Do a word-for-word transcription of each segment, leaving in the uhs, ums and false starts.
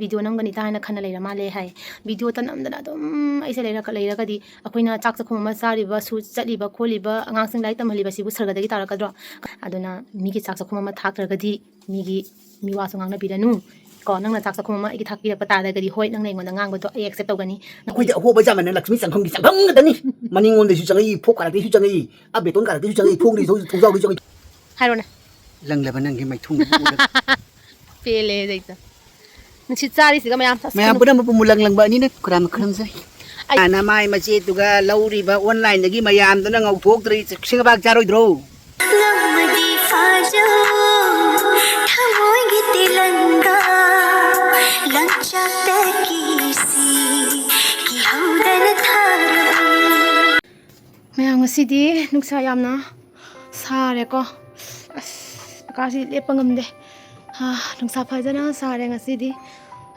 Video ꯅꯝꯒꯅꯤꯇ ꯍꯥꯏꯅ ꯈꯟꯅ ꯂꯩꯔ ꯃꯥꯜꯂꯦ ꯍꯥꯏ꯫ ꯚꯤꯗꯤꯑꯣꯇ ꯅꯝꯗꯅ ꯑꯗꯨꯝ ꯑꯩꯁꯦ ꯂꯩꯔ-, ꯂꯩꯔꯒꯗꯤ ꯑꯩꯈꯣꯏꯅ ꯆꯥꯛ ꯆꯥꯛꯈꯨꯝ ꯑꯃ ꯆꯥꯔꯤꯕ, ꯁꯨ ꯆꯠꯂꯤꯕ ꯈꯣꯠꯂꯤꯕ, ꯑꯉꯥꯡꯁꯤꯡ ꯂꯥꯏꯔꯤꯛ ꯇꯝꯍꯜꯂꯤꯕ ꯁꯤꯕꯨ ꯁꯔꯒꯗꯒꯤ ꯇꯥꯔꯛꯀꯗ꯭ꯔꯣ? ꯑꯗꯨꯅ ꯃꯤꯒꯤ ꯆꯥꯛ ꯆꯥꯛꯈꯨꯝ ꯑꯃ ꯊꯥꯛꯇ꯭ꯔꯒꯗꯤ ꯃꯤꯒꯤ, ꯃꯤ ꯋꯥꯁꯨ ꯉꯥꯡꯅꯕꯤꯔꯅꯨ꯫ ꯀꯣ, ꯅꯪꯅ ꯆꯥꯛ ꯆꯥꯛꯈꯨꯝ ꯑꯃ ꯑꯩꯒꯤ ꯊꯥꯛꯄꯤꯔꯛꯄ ꯇꯥꯔꯒꯗꯤ, ꯍꯣꯏ, ꯅꯪꯅ ꯑꯩꯉꯣꯟꯗ ꯉꯥꯡꯕꯗꯣ ꯑꯩ accept ꯇꯧꯒꯅꯤ꯫ ꯑꯩꯈꯣꯏꯗꯤ ꯑꯍꯣꯕ ꯖꯥꯃꯟꯅ ꯂꯛꯁꯃꯤ ꯆꯪꯐꯝꯒꯤ ꯆꯪꯐꯝ ꯉꯥꯛꯇꯅꯤ꯫ ꯃꯅꯤꯡꯂꯣꯝꯗꯁꯨ ꯆꯪꯉꯛꯏ, ꯐꯣꯛ ꯀꯥꯔꯛꯇꯁꯨ ꯆꯪꯉꯛꯏ, ꯑꯥ ꯕꯦꯇꯣꯟ ꯀꯥꯔꯛꯇꯁꯨ ꯆꯪꯉꯛꯏ, ꯊꯣꯡꯗꯩꯁꯨ, ꯊꯣꯡꯖꯥꯎꯗꯩꯁꯨ ꯆꯪꯉꯛꯏ꯫ ꯍꯥꯏꯔꯣꯅꯦ꯫ ꯂꯪꯂꯕ ꯅꯪꯒꯤ ꯃꯩꯊꯨꯡꯗꯨ ꯎꯔꯒ꯫ ꯄꯦꯜꯂꯦ ꯍꯧꯖꯤꯛꯇ꯫ ꯅꯨꯡꯁꯤꯠ ꯆꯥꯔꯤꯁꯤꯒ ꯃꯌꯥꯝ꯫ ꯑꯁ, ꯃꯌꯥꯝ ꯀꯩꯅꯣ꯫ ꯄꯨꯝꯅꯃꯛꯄꯨ ꯃꯨꯂꯪ ꯂꯪꯕ ꯑꯅꯤꯅ ꯈꯨꯔꯥꯝ ꯈꯨꯔꯨꯝꯖꯔꯤ꯫ ꯑꯩ ꯅꯃꯥꯏ ꯃꯆꯦꯠꯇꯨꯒ ꯂꯧꯔꯤꯕ online-ꯗꯒꯤ ꯃꯌꯥꯝꯗꯨꯅ ꯉꯧꯊꯣꯛꯇ꯭ꯔꯗꯤ ꯆꯦꯛꯁꯤꯟ ꯈꯕꯥꯛ ꯆꯥꯔꯣꯏꯗ꯭ꯔꯣ? ꯂꯧꯕꯗꯤ ꯐꯥꯖꯧ, ꯊꯃꯣꯏꯒꯤ ꯇꯦꯂꯪꯒꯥ, ꯂꯪꯆꯥꯛꯇ ꯀꯤꯁꯤ, ꯀꯤꯍꯧꯗꯅ ꯊꯥꯔꯕ꯫ ꯃꯌꯥꯝ, ꯉꯁꯤꯗꯤ ꯅꯨꯡꯁꯥ ꯌꯥꯝꯅ ꯁꯥꯔꯦꯀꯣ꯫ ꯑꯁ, ꯀꯥꯁꯤ ꯂꯦꯞꯄ ꯉꯝꯗꯦ꯫ ꯍꯥ, ꯅꯨꯡꯁꯥ ꯐꯖꯅ ꯁꯥꯔꯦ ꯉꯁꯤꯗꯤ꯫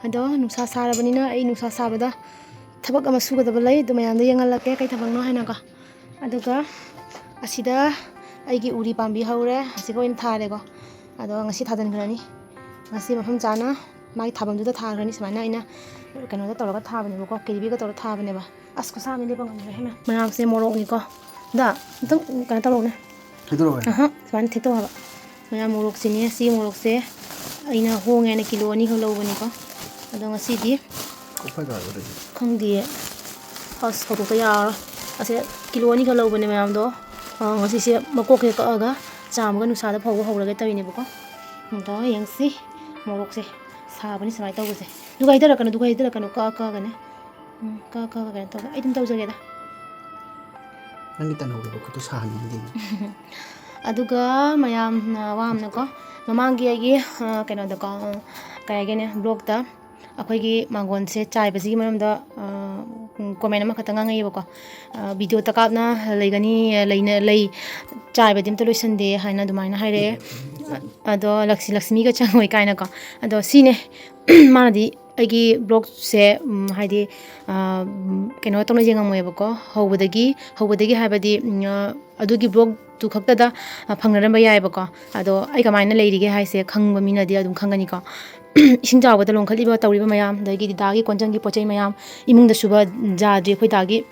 ꯑꯗꯣ ꯅꯨꯡꯁꯥ ꯁꯥꯔꯕꯅꯤꯅ ꯑꯩ ꯅꯨꯡꯁꯥ ꯁꯥꯕꯗ ꯊꯕꯛ ꯑꯃ ꯁꯨꯒꯗꯕ ꯂꯩ꯫ ꯑꯗꯨ ꯃꯌꯥꯝꯗ ꯌꯦꯡꯍꯜꯂꯛꯀꯦ ꯀꯩ ꯊꯕꯛꯅꯣ ꯍꯥꯏꯅꯀꯣ꯫ ꯑꯗꯨꯒ ꯑꯁꯤꯗ ꯑꯩꯒꯤ ꯎꯔꯤ ꯄꯥꯝꯕꯤ ꯍꯧꯔꯦ꯫ ꯑꯁꯤꯒ ꯑꯣꯏꯅ ꯊꯥꯔꯦꯀꯣ꯫ ꯑꯗꯣ ꯉꯁꯤ ꯊꯥꯖꯤꯟꯈ꯭ꯔꯅꯤ꯫ ꯉꯁꯤ ꯃꯐꯝ ꯆꯥꯅ ꯃꯥꯒꯤ ꯊꯥꯐꯝꯗꯨꯗ ꯊꯥꯈ꯭ꯔꯅꯤ꯫ ꯁꯨꯃꯥꯏꯅ ꯑꯩꯅ ꯀꯩꯅꯣꯗ ꯇꯧꯔꯒ ꯊꯥꯕꯅꯦꯕꯀꯣ, ꯀꯦꯔꯤꯕꯦꯒ ꯇꯧꯔꯒ ꯊꯥꯕꯅꯦꯕ꯫ ꯑꯁ, ꯈꯨꯠꯁꯥ ꯑꯃ ꯂꯦꯞꯄ ꯉꯝꯗ꯭ꯔꯦ ꯍꯦ ꯃꯌꯥꯝ꯫ ꯃꯌꯥꯝꯁꯦ ꯃꯣꯔꯣꯛꯅꯤꯀꯣ꯫ ꯗꯥ, ꯑꯝꯇꯪ ꯀꯩꯅꯣ ꯇꯧꯔꯛꯎꯅꯦ꯫ ꯊꯦꯠꯇꯣꯛꯑꯣ ꯍꯥꯏꯔꯣ? ꯑꯍ, ꯁꯨꯃꯥꯏꯅ ꯊꯦꯠꯇꯣꯛꯑꯣ ꯍꯥꯏꯕ꯫ ꯃꯌꯥꯝ, ꯃꯣꯔꯣꯛꯁꯤꯅꯦ, ꯁꯤ ꯃꯣꯔꯣꯛꯁꯦ ꯑꯩꯅ ꯍꯣꯡꯉꯦꯅ ꯀꯤꯂꯣ ꯑꯅꯤꯈꯛ ꯂꯧꯕꯅꯤꯀꯣ꯫ ꯑꯗꯣ ꯉꯁꯤꯗꯤ ꯀꯣꯛꯐꯥꯏ ꯀꯥꯔꯕ ꯇꯧꯔꯤꯁꯦ? ꯈꯪꯗꯤꯌꯦ꯫ ꯑꯁ, ꯐꯧꯗꯣꯛꯇ ꯌꯥꯔꯔꯣꯏ꯫ ꯑꯁꯦ ꯀꯤꯂꯣ ꯑꯅꯤꯈꯛ ꯂꯧꯕꯅꯦ ꯃꯌꯥꯝꯗꯣ꯫ ꯑ, ꯉꯁꯤꯁꯦ ꯃꯀꯣꯛꯁꯦ ꯀꯛꯑꯒ ꯆꯥꯝꯃꯒ ꯅꯨꯡꯁꯥꯗ ꯐꯧꯕ ꯍꯧꯔꯒꯦ ꯇꯧꯔꯤꯅꯦꯕꯀꯣ꯫ ꯑꯗꯣ ꯌꯦꯡꯁꯤ, ꯃꯣꯔꯣꯛꯁꯦ ꯁꯥꯕꯅꯤ ꯁꯨꯃꯥꯏꯅ ꯇꯧꯕꯁꯦ꯫ ꯑꯗꯨꯒ ꯍꯩꯊꯔꯛꯀꯅꯨ, ꯑꯗꯨꯒ ꯍꯩꯊꯔꯛꯀꯅꯨ, ꯀꯛꯑ ꯀꯛꯑꯒꯅꯦ꯫ ꯎꯝ, ꯀꯛꯑ ꯀꯛꯑꯒ ꯀꯩꯅꯣ ꯇꯧꯒꯦ꯫ ꯑꯩ ꯑꯗꯨꯝ ꯇꯧꯖꯒꯦꯗ꯫ ꯅꯪꯒꯤ ꯇꯟꯍꯧꯔꯕ ꯈꯨꯠꯇꯣ ꯁꯥꯍꯟꯅꯤꯡꯗꯦ꯫ ꯑꯗꯨꯒ ꯃꯌꯥꯝꯅ ꯋꯥ ꯑꯃꯅꯀꯣ, ꯃꯃꯥꯡꯒꯤ ꯑꯩꯒꯤ, ꯑ, ꯀꯩꯅꯣꯗꯀꯣ, ꯑ, ꯀꯩ ꯍꯥꯏꯒꯦꯅꯦ, blog-ꯇ ꯑꯩꯈꯣꯏꯒꯤ ꯃꯥꯡꯒꯣꯟꯁꯦ ꯆꯥꯏꯕꯁꯤꯒꯤ ꯃꯔꯝꯗ, ꯑ, comment ꯑꯃꯈꯛꯇ ꯉꯥꯡꯉꯛꯑꯦꯕꯀꯣ꯫ ꯑ, video ꯇꯀꯥꯞꯅ ꯂꯩꯒꯅꯤ, ꯂꯩꯅ-, ꯂꯩ ꯆꯥꯏꯕꯗꯤ ꯑꯝꯇ ꯂꯣꯏꯁꯟꯗꯦ ꯍꯥꯏꯅ ꯑꯗꯨꯃꯥꯏꯅ ꯍꯥꯏꯔꯛꯑꯦ꯫ ꯑꯗꯣ ꯂꯛꯁ-, ꯂꯛꯁꯃꯤꯒ ꯆꯪꯉꯣꯏ ꯀꯥꯏꯅꯀꯣ꯫ ꯑꯗꯣ ꯁꯤꯅꯦ, ꯃꯥꯅꯗꯤ ꯑꯩꯒꯤ blog-ꯁꯦ, ꯎꯝ, ꯍꯥꯏꯗꯤ, ꯑ, ꯎꯝ, ꯀꯩꯅꯣ ꯇꯧꯅ ꯌꯦꯡꯉꯝꯃꯣꯏꯕꯀꯣ꯫ ꯍꯧꯕꯗꯒꯤ, ꯍꯧꯕꯗꯒꯤ ꯍꯥꯏꯕꯗꯤ, ꯎꯝ, ꯑ, ꯑꯗꯨꯒꯤ blog-ꯇꯨ ꯈꯛꯇꯗ, ꯑ, ꯐꯪꯅꯔꯝꯕ ꯌꯥꯏꯑꯕꯀꯣ꯫ ꯑꯗꯣ ꯑꯩ ꯀꯃꯥꯏꯅ ꯂꯩꯔꯤꯒꯦ ꯍꯥꯏꯁꯦ ꯈꯪꯕ ꯃꯤꯅꯗꯤ ꯑꯗꯨꯝ ꯈꯪꯒꯅꯤꯀꯣ꯫ ꯏꯁꯤꯡ ꯆꯥꯎꯕꯗ ꯂꯣꯡꯈꯠꯂꯤꯕ ꯇꯧꯔꯤꯕ ꯃꯌꯥꯝ, ꯑꯗꯒꯤꯗꯤ ꯗꯥꯒꯤ ꯀꯣꯟꯖꯪꯒꯤ ꯄꯣꯠ ꯆꯩ ꯃꯌꯥꯝ, ꯏꯃꯨꯡꯗ ꯁꯨꯕ ꯌꯥꯗ꯭ꯔꯤ ꯑꯩꯈꯣꯏ ꯗꯥꯒꯤ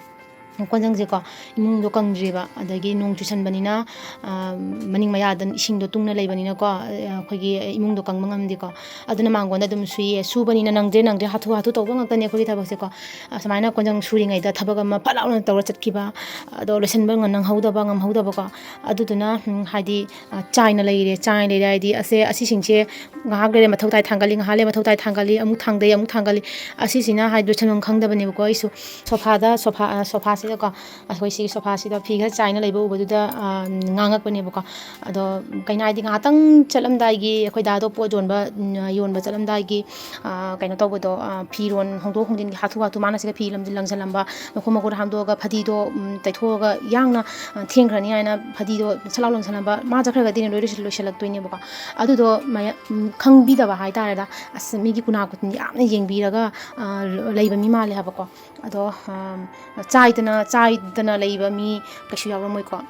ꯀꯣꯟꯖꯪꯁꯦꯀꯣ, ꯏꯃꯨꯡꯗꯣ ꯀꯪꯗ꯭ꯔꯤꯕ, ꯑꯗꯒꯤ ꯅꯣꯡ ꯆꯨꯁꯟꯕꯅꯤꯅ, ꯑ, ꯃꯅꯤꯡ ꯃꯌꯥꯗ ꯏꯁꯤꯡꯗꯣ ꯇꯨꯡꯅ ꯂꯩꯕꯅꯤꯅꯀꯣ, ꯑ, ꯑꯩꯈꯣꯏꯒꯤ ꯏꯃꯨꯡꯗꯣ ꯀꯪꯕ ꯉꯝꯗꯦꯀꯣ꯫ ꯑꯗꯨꯅ ꯃꯥꯡꯒꯣꯟꯗ ꯑꯗꯨꯝ ꯁꯨꯏꯌꯦ꯫ ꯁꯨꯕꯅꯤꯅ ꯅꯪꯗ꯭ꯔꯦ, ꯅꯪꯗ꯭ꯔꯦ, ꯍꯥꯊꯨ ꯍꯥꯊꯨ ꯇꯧꯕ ꯉꯥꯛꯇꯅꯦ ꯑꯩꯈꯣꯏꯒꯤ ꯊꯕꯛꯁꯦꯀꯣ꯫ ꯑꯁꯨꯃꯥꯏꯅ ꯀꯣꯟꯖꯪ ꯁꯨꯔꯤꯉꯩꯗ ꯊꯕꯛ ꯑꯃ ꯐꯠ ꯂꯥꯎꯅ ꯇꯧꯔ ꯆꯠꯈꯤꯕ, ꯑꯗꯣ ꯂꯣꯏꯁꯤꯟꯕ ꯉ-, ꯅꯪꯍꯧꯗꯕ, ꯉꯝꯍꯧꯗꯕꯀꯣ꯫ ꯑꯗꯨꯗꯨꯅ, ꯎꯝ, ꯍꯥꯏꯗꯤ, ꯑ, ꯆꯥꯏꯅ ꯂꯩꯔꯦ, ꯆꯥꯏꯅ ꯂꯩꯔꯦ ꯍꯥꯏꯗꯤ ꯑꯁꯦ, ꯑꯁꯤꯁꯤꯡꯁꯦ ꯉꯥꯏꯍꯥꯛ ꯂꯩꯔꯦ ꯃꯊꯧ ꯇꯥꯏ ꯊꯥꯡꯒꯠꯂꯤ, ꯉꯥꯏꯍꯥꯛ ꯂꯩꯔꯦ ꯃꯊꯧ ꯇꯥꯏ ꯊꯥꯡꯒꯠꯂꯤ, ꯑꯃꯨꯛ ꯊꯥꯡꯗꯩ, ꯑꯃꯨꯛ ꯊꯥꯡꯒꯠꯂꯤ꯫ ꯑꯁꯤꯁꯤꯅ ꯍꯥꯏꯗꯤ ꯂꯣꯏꯁꯟꯐꯝ ꯈꯪꯗꯕꯅꯦꯕꯀꯣ꯫ ꯑꯩꯁꯨ ꯁꯣꯐꯥꯗ, ꯁꯣꯐꯥ, ꯑ, ꯁꯣꯐꯥꯁꯤꯗꯀꯣ, ꯑꯩꯈꯣꯏ ꯁꯤꯒꯤ ꯁꯣꯐꯥꯁꯤꯗ ꯐꯤ ꯈꯔ ꯆꯥꯏꯅ ꯂꯩꯕ ꯎꯕꯗꯨꯗ, ꯑ, ꯉꯥꯡꯉꯛꯄꯅꯦꯕꯀꯣ꯫ ꯑꯗꯣ ꯀꯩꯅꯣ ꯍꯥꯏꯗꯤ ꯉꯥꯏꯍꯥꯛꯇꯪ ꯆꯠꯂꯝꯗꯥꯏꯒꯤ ꯑꯩꯈꯣꯏ ꯗꯥꯗꯣ ꯄꯣꯠ ꯌꯣꯟꯕ, ꯎꯝ, ꯌꯣꯟꯕ ꯆꯠꯂꯝꯗꯥꯏꯒꯤ, ꯑ, ꯀꯩꯅꯣ ꯇꯧꯕꯗꯣ, ꯑ, ꯐꯤꯔꯣꯟ ꯍꯣꯡꯗꯣꯛ ꯍꯣꯡꯖꯤꯟꯒꯤ ꯍꯥꯊꯨ ꯍꯥꯊꯨ ꯃꯥꯅ ꯁꯤꯗ ꯐꯤ ꯂꯝ-, ꯂꯪꯁꯤꯜꯂꯝꯕ, ꯃꯈꯣꯡ ꯃꯈꯨꯠ ꯍꯥꯝꯗꯣꯛꯑꯒ ꯐꯗꯤꯗꯣ, ꯎꯝ, ꯇꯩꯊꯣꯛꯑꯒ ꯌꯥꯡꯅ, ꯑ, ꯊꯦꯡꯈ꯭ꯔꯅꯤ ꯍꯥꯏꯅ ꯐꯗꯤꯗꯣ ꯁꯠ ꯂꯥꯎ ꯂꯪꯁꯤꯜꯂꯝꯕ꯫ ꯃꯥ ꯆꯠꯈ꯭ꯔꯒꯗꯤ ꯂꯣꯏ ꯂꯣꯏꯁꯤꯜ-, ꯂꯣꯏꯁꯤꯜꯂꯛꯇꯣꯏꯅꯦꯕꯀꯣ꯫ ꯑꯗꯨꯗꯣ ꯃꯌꯥ-, ꯎꯝ, ꯈꯪꯕꯤꯗꯕ ꯍꯥꯏꯇꯥꯔꯦꯗ꯫ ꯑꯁ, ꯃꯤꯒꯤ ꯈꯨꯅꯥ ꯈꯨꯠ ꯌꯥꯝꯅ ꯌꯦꯡꯕꯤꯔꯒ, ꯑ, ꯂꯩꯕ ꯃꯤ ꯃꯥꯜꯂꯦ ꯍꯥꯏꯕꯀꯣ꯫ ꯑꯗꯣ, ꯑ, ꯆꯥꯏꯗꯅ, ꯆꯥꯏꯗꯅ ꯂꯩꯕ ꯃꯤ ꯀꯩꯁꯨ ꯌꯥꯎꯔꯝꯃꯣꯏꯀꯣ꯫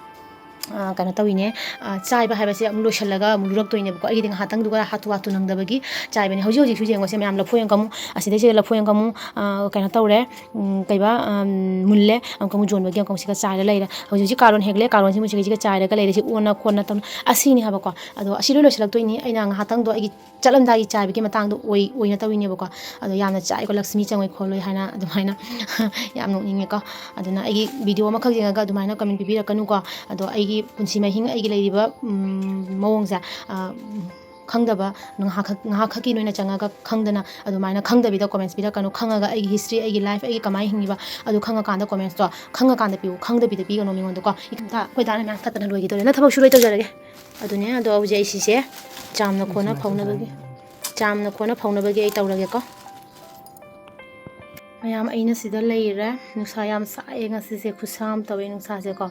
ꯑ, ꯀꯩꯅꯣ ꯇꯧꯋꯤꯅꯦ, ꯑ, ꯆꯥꯏꯕ ꯍꯥꯏꯕꯁꯦ ꯑꯃꯨꯛ ꯂꯣꯏꯁꯤꯜꯂꯒ ꯑꯃꯨꯛ ꯂꯨꯔꯛꯇꯣꯏꯅꯦꯕꯀꯣ꯫ ꯑꯩꯒꯤꯗꯤ ꯉꯥꯏꯍꯥꯛꯇꯪꯗꯨꯒ ꯍꯥꯊꯨ ꯍꯥꯊꯨ ꯅꯪꯗꯕꯒꯤ ꯆꯥꯏꯕꯅꯦ꯫ ꯍꯧꯖꯤꯛ ꯍꯧꯖꯤꯛꯁꯨ ꯌꯦꯡꯉꯣꯁꯦ ꯃꯌꯥꯝ, ꯂꯐꯣꯏ ꯑꯃꯨꯛ ꯑꯃꯨꯛ, ꯑꯁꯤꯗꯩꯁꯤꯗ ꯂꯐꯣꯏ ꯑꯃꯨꯛ ꯑꯃꯨꯛ, ꯑ, ꯀꯩꯅꯣ ꯇꯧꯔꯦ, ꯎꯝ, ꯀꯩꯕ, ꯑꯝ, ꯃꯨꯜꯂꯦ, ꯑꯃꯨꯛ ꯑꯃꯨꯛ ꯌꯣꯟꯕꯒꯤ ꯑꯃꯨꯛ ꯑꯃꯨꯛ ꯁꯤꯒ ꯆꯥꯏꯔ ꯂꯩꯔꯦ꯫ ꯍꯧꯖꯤꯛ ꯍꯧꯖꯤꯛ ꯀꯥꯔꯣꯟ ꯍꯦꯛꯂꯦ, ꯀꯥꯔꯣꯟꯁꯤ ꯑꯃꯨꯛ ꯁꯤꯒ ꯁꯤꯒ ꯆꯥꯏꯔꯒ ꯂꯩꯔꯦ꯫ ꯁꯤ ꯑꯣꯟꯅ ꯈꯣꯠꯅ ꯇꯧꯅ ꯑꯁꯤꯅꯤ ꯍꯥꯏꯕꯀꯣ꯫ ꯑꯗꯣ ꯑꯁꯤ ꯂꯣꯏ ꯂꯣꯏꯁꯤꯜꯂꯛꯇꯣꯏꯅꯤ꯫ ꯑꯩꯅ ꯉꯥꯏꯍꯥꯛꯇꯪꯗꯣ ꯑꯩꯒꯤ ꯆꯠꯂꯝꯗꯥꯏꯒꯤ ꯆꯥꯏꯕꯒꯤ ꯃꯇꯥꯡꯗꯣ ꯑꯣꯏ-, ꯑꯣꯏꯅ ꯇꯧꯔꯤꯅꯦꯕꯀꯣ꯫ ꯑꯗꯣ ꯌꯥꯝꯅ ꯆꯥꯏꯀꯣ, ꯂꯛꯁꯃꯤ ꯆꯪꯉꯣꯏ ꯈꯣꯠꯂꯣꯏ ꯍꯥꯏꯅ ꯑꯗꯨꯃꯥꯏꯅ ꯌꯥꯝ ꯅꯣꯛꯅꯤꯡꯉꯦꯀꯣ꯫ ꯑꯗꯨꯅ ꯑꯩꯒꯤ ꯚꯤꯗꯤꯑꯣ ꯑꯃꯈꯛ ꯌꯦꯡꯉꯒ ꯑꯗꯨꯃꯥꯏꯅ ꯀꯃꯦꯟ ꯄꯤꯕꯤꯔꯛꯀꯅꯨꯀꯣ꯫ ꯑꯗꯣ ꯑꯩꯒꯤ ꯄꯨꯟꯁꯤ ꯃꯍꯤꯡ, ꯑꯩꯒꯤ ꯂꯩꯔꯤꯕ, ꯎꯝ, ꯃꯑꯣꯡꯁꯦ, ꯑ, ꯈꯪꯗꯕ, ꯉꯥꯏꯍꯥꯛꯈꯛ-, ꯉꯥꯏꯍꯥꯛꯈꯛꯀꯤ ꯅꯣꯏꯅ ꯆꯪꯉꯒ ꯈꯪꯗꯅ ꯑꯗꯨꯃꯥꯏꯅ ꯈꯪꯗꯕꯤꯗ ꯀꯣꯃꯦꯟꯁ ꯄꯤꯔꯛꯀꯅꯨ꯫ ꯈꯪꯉꯒ ꯑꯩꯒꯤ ꯍꯤꯁꯇ꯭ꯔꯤ, ꯑꯩꯒꯤ ꯂꯥꯏꯐ, ꯑꯩꯒꯤ ꯀꯃꯥꯏꯅ ꯍꯤꯡꯉꯤꯕ ꯑꯗꯨ ꯈꯪꯉꯀꯥꯟꯗ ꯀꯣꯃꯦꯟꯁꯇꯣ ꯈꯪꯉꯀꯥꯟꯗ ꯄꯤꯌꯨ, ꯈꯪꯗꯕꯤꯗ ꯄꯤꯒꯅꯨ ꯃꯤꯉꯣꯟꯗꯀꯣ꯫ ꯏꯊꯟꯇ ꯑꯩꯈꯣꯏ ꯗꯥꯅ ꯃꯌꯥꯝ ꯊꯠꯇꯅ ꯂꯣꯏꯈꯤꯗꯧꯔꯦ꯫ ꯅꯪ ꯊꯕꯛ ꯁꯨꯔꯣꯏ ꯇꯧꯖꯔꯒꯦ꯫ ꯑꯗꯨꯅꯦ, ꯑꯗꯣ ꯍꯧꯖꯤꯛ ꯑꯩ ꯁꯤꯁꯦ ꯆꯥꯝꯅ ꯈꯣꯠꯅ ꯐꯧꯅꯕꯒꯤ, ꯆꯥꯝꯅ ꯈꯣꯠꯅ ꯐꯧꯅꯕꯒꯤ ꯑꯩ ꯇꯧꯔꯒꯦꯀꯣ꯫ ꯃꯌꯥꯝ, ꯑꯩꯅ ꯁꯤꯗ ꯂꯩꯔꯦ꯫ ꯅꯨꯡꯁꯥ ꯌꯥꯝ ꯁꯥꯏꯌꯦ ꯉꯁꯤꯁꯦ, ꯈꯨꯠꯁꯥ ꯑꯃ ꯇꯧꯋꯦ ꯅꯨꯡꯁꯥꯁꯦꯀꯣ꯫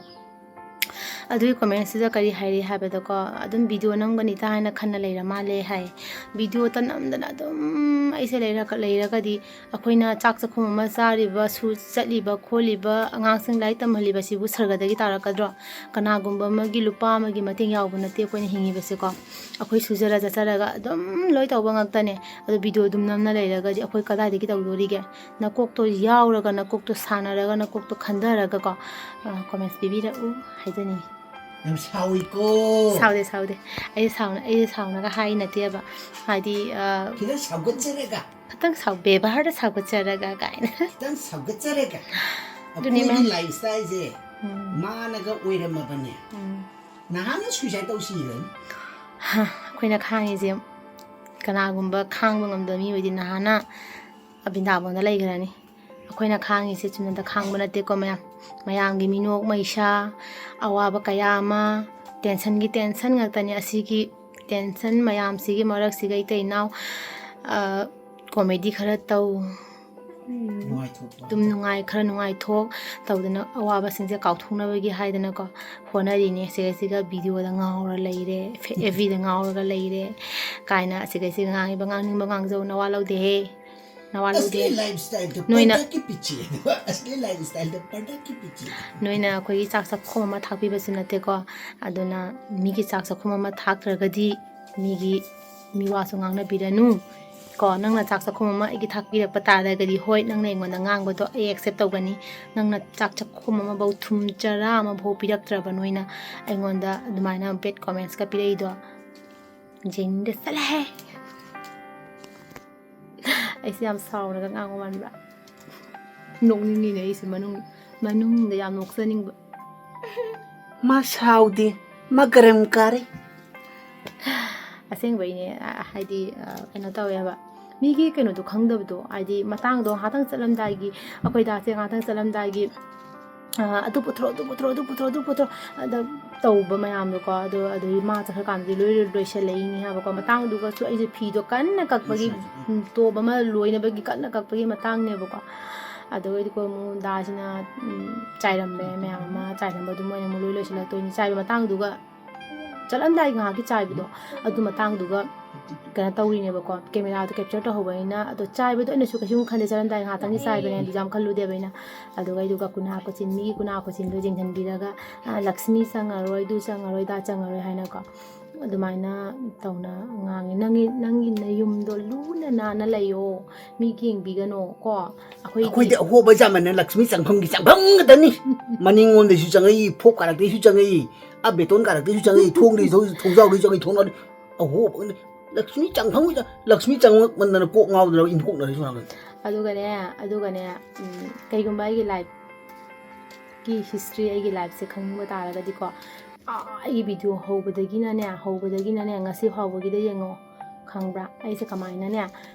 ꯑꯗꯨꯒꯤ ꯀꯣꯃꯦꯟꯁꯤꯗ ꯀꯔꯤ ꯍꯥꯏꯔꯤ ꯍꯥꯏꯕꯗꯀꯣ, ꯑꯗꯨꯝ ꯚꯤꯗꯤꯑꯣ ꯅꯝꯒꯅꯤꯇ ꯍꯥꯏꯅ ꯈꯟꯅ ꯂꯩꯔ ꯃꯥꯜꯂꯦ ꯍꯥꯏ꯫ ꯚꯤꯗꯤꯑꯣꯇ ꯅꯝꯗꯅ ꯑꯗꯨꯝ ꯑꯩꯁꯦ ꯂꯩꯔꯒ, ꯂꯩꯔꯒꯗꯤ ꯑꯩꯈꯣꯏꯅ ꯆꯥꯛ ꯆꯥꯛꯈꯨꯝ ꯑꯃ ꯆꯥꯔꯤꯕ, ꯁꯨ-, ꯆꯠꯂꯤꯕ ꯈꯣꯠꯂꯤꯕ, ꯑꯉꯥꯡꯁꯤꯡ ꯂꯥꯏꯔꯤꯛ ꯇꯝꯍꯜꯂꯤꯕꯁꯤꯕꯨ ꯁꯔꯒꯗꯒꯤ ꯇꯥꯔꯛꯀꯗ꯭ꯔꯣ? ꯀꯅꯥꯒꯨꯝꯕ ꯑꯃꯒꯤ, ꯂꯨꯄꯥ ꯑꯃꯒꯤ ꯃꯇꯦꯡ ꯌꯥꯎꯕ ꯅꯠꯇꯦ ꯑꯩꯈꯣꯏꯅ ꯍꯤꯡꯉꯤꯕꯁꯦꯀꯣ꯫ ꯑꯩꯈꯣꯏ ꯁꯨꯖꯔ ꯆꯠꯆꯔꯒ ꯑꯗꯨꯝ ꯂꯣꯏ ꯇꯧꯕ ꯉꯥꯛꯇꯅꯦ꯫ ꯑꯗꯣ ꯚꯤꯗꯤꯑꯣ ꯑꯗꯨꯝ ꯅꯝꯅ ꯂꯩꯔꯒꯗꯤ ꯑꯩꯈꯣꯏ ꯀꯗꯥꯏꯗꯒꯤ ꯇꯧꯗꯣꯔꯤꯒꯦ? ꯅꯀꯣꯛꯇꯣ ꯌꯥꯎꯔꯒ, ꯅꯀꯣꯛꯇꯣ ꯁꯥꯟꯅꯔꯒ, ꯅꯀꯣꯛꯇꯣ ꯈꯟꯊꯔꯒꯀꯣ, ꯑ, ꯀꯣꯃꯦꯟꯁ ꯄꯤꯕꯤꯔꯛꯎ ꯍꯥꯏꯖꯅꯤꯡꯉꯤ꯫ ꯌꯥꯝ ꯁꯥꯎꯏꯀꯣ꯫ ꯁꯥꯎꯗꯦ, ꯁꯥꯎꯗꯦ꯫ ꯑꯩ ꯁꯥꯎꯅ-, ꯑꯩ ꯁꯥꯎꯅꯒ ꯍꯥꯏ ꯅꯠꯇꯦꯕ꯫ ꯍꯥꯏꯗꯤ, ꯑ, ꯈꯤꯇꯪ ꯁꯥꯎꯒꯠꯆꯔꯒ꯫ ꯈꯤꯇꯪ ꯁꯥꯎ-, ꯕꯦꯕꯥꯔꯗ ꯁꯥꯎꯒꯠꯆꯔꯒ ꯀꯥꯏꯅ꯫ ꯈꯤꯇꯪ ꯁꯥꯎꯒꯠꯆꯔꯒ꯫ ꯑꯗꯨꯅꯤ, ꯑꯩꯈꯣꯏꯒꯤ ꯃꯦꯝ꯫ ꯂꯥꯏꯐ ꯁ꯭ꯇꯥꯏꯜꯁꯦ ꯎꯝ꯫ ꯃꯥꯅꯒ ꯑꯣꯏꯔꯝꯃꯕꯅꯦ꯫ ꯎꯝ꯫ ꯅꯍꯥꯟꯅ ꯁꯨꯏꯁꯥꯏꯠ ꯇꯧꯁꯤꯔꯅꯤ꯫ ꯍꯥ, ꯑꯩꯈꯣꯏꯅ ꯈꯥꯡꯉꯤꯁꯦ ꯀꯅꯥꯒꯨꯝꯕ ꯈꯥꯡꯕ ꯉꯝꯗꯕ ꯃꯤ ꯑꯣꯏꯗꯤ ꯅꯍꯥꯟꯅ ꯕ꯭ꯔꯤꯟꯗꯥꯕꯣꯟꯗ ꯂꯩꯈ꯭ꯔꯅꯤ꯫ ꯑꯩꯈꯣꯏꯅ ꯈꯥꯡꯉꯤꯁꯦ ꯆꯨꯝꯅꯗ ꯈꯥꯡꯕ ꯅꯠꯇꯦꯀꯣ ꯃꯌꯥꯝ꯫ ꯃꯌꯥꯝꯒꯤ ꯃꯤꯅꯣꯛ ꯃꯩꯁꯥ, ꯑꯋꯥꯕ ꯀꯌꯥ ꯑꯃ, ꯇꯦꯟꯁꯟꯒꯤ ꯇꯦꯟꯁꯟ ꯉꯥꯛꯇꯅꯤ꯫ ꯑꯁꯤꯒꯤ ꯇꯦꯟꯁꯟ ꯃꯌꯥꯝꯁꯤꯒꯤ ꯃꯔꯛꯁꯤꯒ ꯏꯇꯩ ꯏꯅꯥꯎ, ꯑ, ꯀꯣꯃꯦꯗꯤ ꯈꯔ ꯇꯧ, ꯅꯨꯡꯉꯥꯏꯊꯣꯛꯄ ꯑꯗꯨꯝ ꯅꯨꯡꯉꯥꯏ, ꯈꯔ ꯅꯨꯡꯉꯥꯏꯊꯣꯛ ꯇꯧꯗꯅ ꯑꯋꯥꯕꯁꯤꯡꯁꯦ ꯀꯥꯎꯊꯣꯛꯅꯕꯒꯤ ꯍꯥꯏꯗꯅꯀꯣ ꯍꯣꯠꯅꯔꯤꯅꯦ꯫ ꯁꯤꯒ ꯁꯤꯒ ꯚꯤꯗꯤꯑꯣꯗ ꯉꯥꯎꯔ ꯂꯩꯔꯦ, ꯑꯦꯐ ꯕꯤꯗ ꯉꯥꯎꯔꯒ ꯂꯩꯔꯦ ꯀꯥꯏꯅ ꯁꯤꯒ ꯁꯤꯒ ꯉꯥꯡꯉꯤꯕ, ꯉꯥꯡꯅꯤꯡꯕ ꯉꯥꯡꯖꯧ, ꯅꯋꯥ ꯂꯧꯗꯦꯍꯦ, ꯅꯋꯥ ꯂꯧꯗꯦ꯫ ꯑꯁꯂꯤ ꯂꯥꯏꯐ ꯁ꯭ꯇꯥꯏꯜꯗ ꯅꯣꯏꯅ ꯄꯔꯗꯥꯀꯤ ꯄꯤꯆꯦ, ꯑꯗꯨꯒ ꯑꯁꯂꯤ ꯂꯥꯏꯐ ꯁ꯭ꯇꯥꯏꯜꯗ ꯄꯔꯗꯥꯀꯤ ꯄꯤꯆꯦ꯫ ꯅꯣꯏꯅ ꯑꯩꯈꯣꯏꯒꯤ ꯆꯥꯛ ꯆꯥꯛꯈꯣꯝ ꯑꯃ ꯊꯥꯛꯄꯤꯕꯁꯨ ꯅꯠꯇꯦꯀꯣ꯫ ꯑꯗꯨꯅ ꯃꯤꯒꯤ ꯆꯥꯛ ꯆꯥꯛꯈꯣꯝ ꯑꯃ ꯊꯥꯛꯇ꯭ꯔꯒꯗꯤ ꯃꯤꯒꯤ, ꯃꯤ ꯋꯥꯁꯨ ꯉꯥꯡꯅꯕꯤꯔꯅꯨ ꯀꯣ꯫ ꯅꯪꯅ ꯆꯥꯛ ꯆꯥꯛꯈꯣꯝ ꯑꯃ ꯑꯩꯒꯤ ꯊꯥꯛꯄꯤꯔꯛꯄ ꯇꯥꯔꯒꯗꯤ, ꯍꯣꯏ, ꯅꯪꯅ ꯑꯩꯉꯣꯟꯗ ꯉꯥꯡꯕꯗꯣ ꯑꯩ ꯑꯦꯛꯁꯦꯞ ꯇꯧꯒꯅꯤ꯫ ꯅꯪꯅ ꯆꯥꯛ ꯆꯥꯛꯈꯣꯝ ꯑꯃꯐꯧ, ꯊꯨꯝ ꯆꯔꯥ ꯑꯃꯐꯧ ꯄꯤꯔꯛꯇ꯭ꯔꯕ ꯅꯣꯏꯅ ꯑꯩꯉꯣꯟꯗ ꯑꯗꯨꯃꯥꯏꯅ ꯕꯦꯗ ꯀꯣꯃꯦꯟꯁꯀ ꯄꯤꯔꯛꯏꯗꯣ, ꯌꯦꯡꯅꯤꯡꯗꯦ꯫ ꯆꯠꯂꯍꯦ꯫ ꯑꯩꯁꯦ ꯌꯥꯝ ꯁꯥꯎꯔꯒ ꯉꯥꯡꯕ ꯃꯥꯟꯕ꯭ꯔꯥ? ꯅꯣꯛꯅꯤꯡꯉꯤꯅꯦ ꯑꯩꯁꯦ ꯃꯅꯨꯡ-, ꯃꯅꯨꯡꯗ ꯌꯥꯝ ꯅꯣꯛꯆꯅꯤꯡꯕ꯫ ꯃꯥ ꯁꯥꯎꯗꯦ, ꯃꯥ ꯒꯔꯝ ꯀꯥꯔꯦ꯫ ꯑꯁꯦꯡꯕꯩꯅꯦ, ꯑ, ꯍꯥꯏꯗꯤ, ꯑ, ꯀꯩꯅꯣ ꯇꯧꯋꯦꯕ, ꯃꯤꯒꯤ ꯀꯩꯅꯣꯗꯣ ꯈꯪꯗꯕꯗꯣ, ꯍꯥꯏꯗꯤ ꯃꯇꯥꯡꯗꯣ ꯉꯥꯏꯍꯥꯛꯇꯪ ꯆꯠꯂꯝꯗꯥꯏꯒꯤ, ꯑꯩꯈꯣꯏ ꯗꯥꯁꯦ ꯉꯥꯏꯍꯥꯛꯇꯪ ꯆꯠꯂꯝꯗꯥꯏꯒꯤ, ꯑ, "ꯑꯗꯨ ꯄꯨꯊꯣꯔꯛꯑꯣ, ꯑꯗꯨ ꯄꯨꯊꯣꯔꯛꯑꯣ, ꯑꯗꯨ ꯄꯨꯊꯣꯔꯛꯑꯣ, ꯑꯗꯨ ꯄꯨꯊꯣꯔꯛꯑꯣ", ꯑꯗ ꯇꯧꯕ ꯃꯌꯥꯝꯗꯣꯀꯣ꯫ ꯑꯗꯣ ꯑꯗꯨꯒꯤ ꯃꯥ ꯆꯠꯈ꯭ꯔꯀꯥꯟꯗꯗꯤ ꯂꯣꯏ ꯂꯣꯏꯁꯜꯂꯛꯏꯅꯤ ꯍꯥꯏꯕꯀꯣ꯫ ꯃꯇꯥꯡꯗꯨꯒꯁꯨ ꯑꯩꯁꯦ ꯐꯤꯗꯣ ꯀꯟꯅ ꯀꯛꯄꯒꯤ, ꯎꯝ, ꯇꯣꯞ ꯑꯃ ꯂꯣꯏꯅꯕꯒꯤ ꯀꯟꯅ ꯀꯛꯄꯒꯤ ꯃꯇꯥꯡꯅꯦꯕꯀꯣ꯫ ꯑꯗꯨꯒ ꯑꯩꯗꯤ ꯀꯣ ꯑꯃꯨꯛ ꯗꯥꯁꯤꯅ, ꯎꯝ, ꯆꯥꯏꯔꯝꯃꯦ ꯃꯌꯥꯝ ꯑꯃ, ꯆꯥꯏꯔꯝꯕ ꯑꯗꯨ ꯃꯣꯏꯅ ꯑꯃꯨꯛ ꯂꯣꯏ ꯂꯣꯏꯁꯤꯜꯂꯛꯇꯣꯏꯅꯤ꯫ ꯆꯥꯏꯕ ꯃꯇꯥꯡꯗꯨꯒ, ꯆꯠꯂꯝꯗꯥꯏ ꯉꯥꯏꯍꯥꯛꯀꯤ ꯆꯥꯏꯕꯗꯣ, ꯑꯗꯨ ꯃꯇꯥꯡꯗꯨꯒ ꯀꯩꯅꯣ ꯇꯧꯔꯤꯅꯦꯕꯀꯣ, ꯀꯦꯃꯦꯔꯥꯗꯣ ꯀꯦꯞꯆꯔ ꯇꯧꯍꯧꯕꯅꯤꯅ꯫ ꯑꯗꯣ ꯆꯥꯏꯕꯗꯣ ꯑꯩꯅꯁꯨ ꯀꯩꯁꯨꯝ ꯈꯟꯗꯦ, ꯆꯠꯂꯝꯗꯥꯏ ꯉꯥꯏꯍꯥꯛꯇꯪꯒꯤ ꯆꯥꯏꯕꯅꯦ, ꯑꯗꯨꯁꯨ ꯌꯥꯝ ꯈꯜꯂꯨꯗꯦꯕ ꯑꯩꯅ꯫ ꯑꯗꯨꯒ ꯑꯩꯗꯨꯒ ꯀꯨꯅꯥ ꯀꯣꯆꯤꯟ, ꯃꯤꯒꯤ ꯀꯨꯅꯥ ꯀꯣꯆꯤꯟꯗꯣ ꯌꯦꯡꯁꯤꯟꯕꯤꯔꯒ, ꯑ, "ꯂꯛꯁꯃꯤ ꯆꯪꯉꯔꯣꯏ, ꯑꯗꯨ ꯆꯪꯉꯔꯣꯏ, ꯑꯗꯥ ꯆꯪꯉꯔꯣꯏ" ꯍꯥꯏꯅꯀꯣ꯫ ꯑꯗꯨꯃꯥꯏꯅ ꯇꯧꯅ ꯉꯥꯡꯉꯤ꯫ "ꯅꯪꯒꯤ, ꯅꯪꯒꯤ ꯅꯌꯨꯝꯗꯣ ꯂꯨꯅ ꯅꯥꯟꯅ ꯂꯩꯌꯣ, ꯃꯤ ꯌꯦꯡꯕꯤꯒꯅꯣ ꯀꯣ꯫ ꯑꯩꯈꯣꯏꯗꯤ" ꯑꯩꯈꯣꯏꯗꯤ ꯑꯍꯣꯕ ꯌꯥꯝꯃꯟꯅ ꯂꯛꯁꯃꯤ ꯆꯪꯐꯝꯒꯤ ꯆꯪꯐꯝ ꯉꯥꯛꯇꯅꯤ꯫ ꯃꯅꯤꯡꯂꯣꯝꯗꯩꯁꯨ ꯆꯪꯉꯛꯏ, ꯐꯣꯛ ꯀꯥꯔꯛꯇꯩꯁꯨ ꯆꯪꯉꯛꯏ, ꯑꯥ ꯕꯦꯇꯣꯟ ꯀꯥꯔꯛꯇꯩꯁꯨ ꯆꯪꯉꯛꯏ, ꯊꯣꯡꯗꯩꯁꯨ, ꯊꯣꯡꯖꯥꯎꯗꯩꯁꯨ ꯆꯪꯉꯛꯏ, ꯊꯣꯡꯅꯥꯎꯗꯩ ꯑꯍꯣꯕ ꯉꯥꯛꯇꯅꯤ꯫ ꯂꯛꯁꯃꯤ ꯆꯪꯐꯝꯒꯤ ꯆꯪ-, ꯂꯛꯁꯃꯤ ꯆꯪꯉꯛꯃꯟꯗꯅ ꯀꯣꯛ ꯉꯥꯎꯗꯅ ꯏꯟꯊꯣꯛꯅꯔꯤꯁꯨ ꯉꯥꯡꯉꯛꯏ꯫ ꯑꯗꯨꯒꯅꯦ, ꯑꯗꯨꯒꯅꯦ, ꯎꯝ, ꯀꯩꯒꯨꯝꯕ ꯑꯩꯒꯤ ꯂꯥꯏꯐꯀꯤ ꯍꯤꯁꯇ꯭ꯔꯤ, ꯑꯩꯒꯤ ꯂꯥꯏꯐꯁꯦ ꯈꯪꯅꯤꯡꯕ ꯇꯥꯔꯒꯗꯤꯀꯣ, ꯑꯥ, ꯑꯩꯒꯤ ꯚꯤꯗꯤꯑꯣ ꯍꯧꯕꯗꯒꯤꯅꯅꯦ, ꯍꯧꯕꯗꯒꯤꯅꯅꯦ ꯉꯁꯤ ꯐꯥꯎꯕꯒꯤꯗ ꯌꯦꯡꯉꯣ, ꯈꯪꯕ꯭ꯔꯥ? ꯑꯩꯁꯦ ꯀꯃꯥꯏꯅꯅꯦ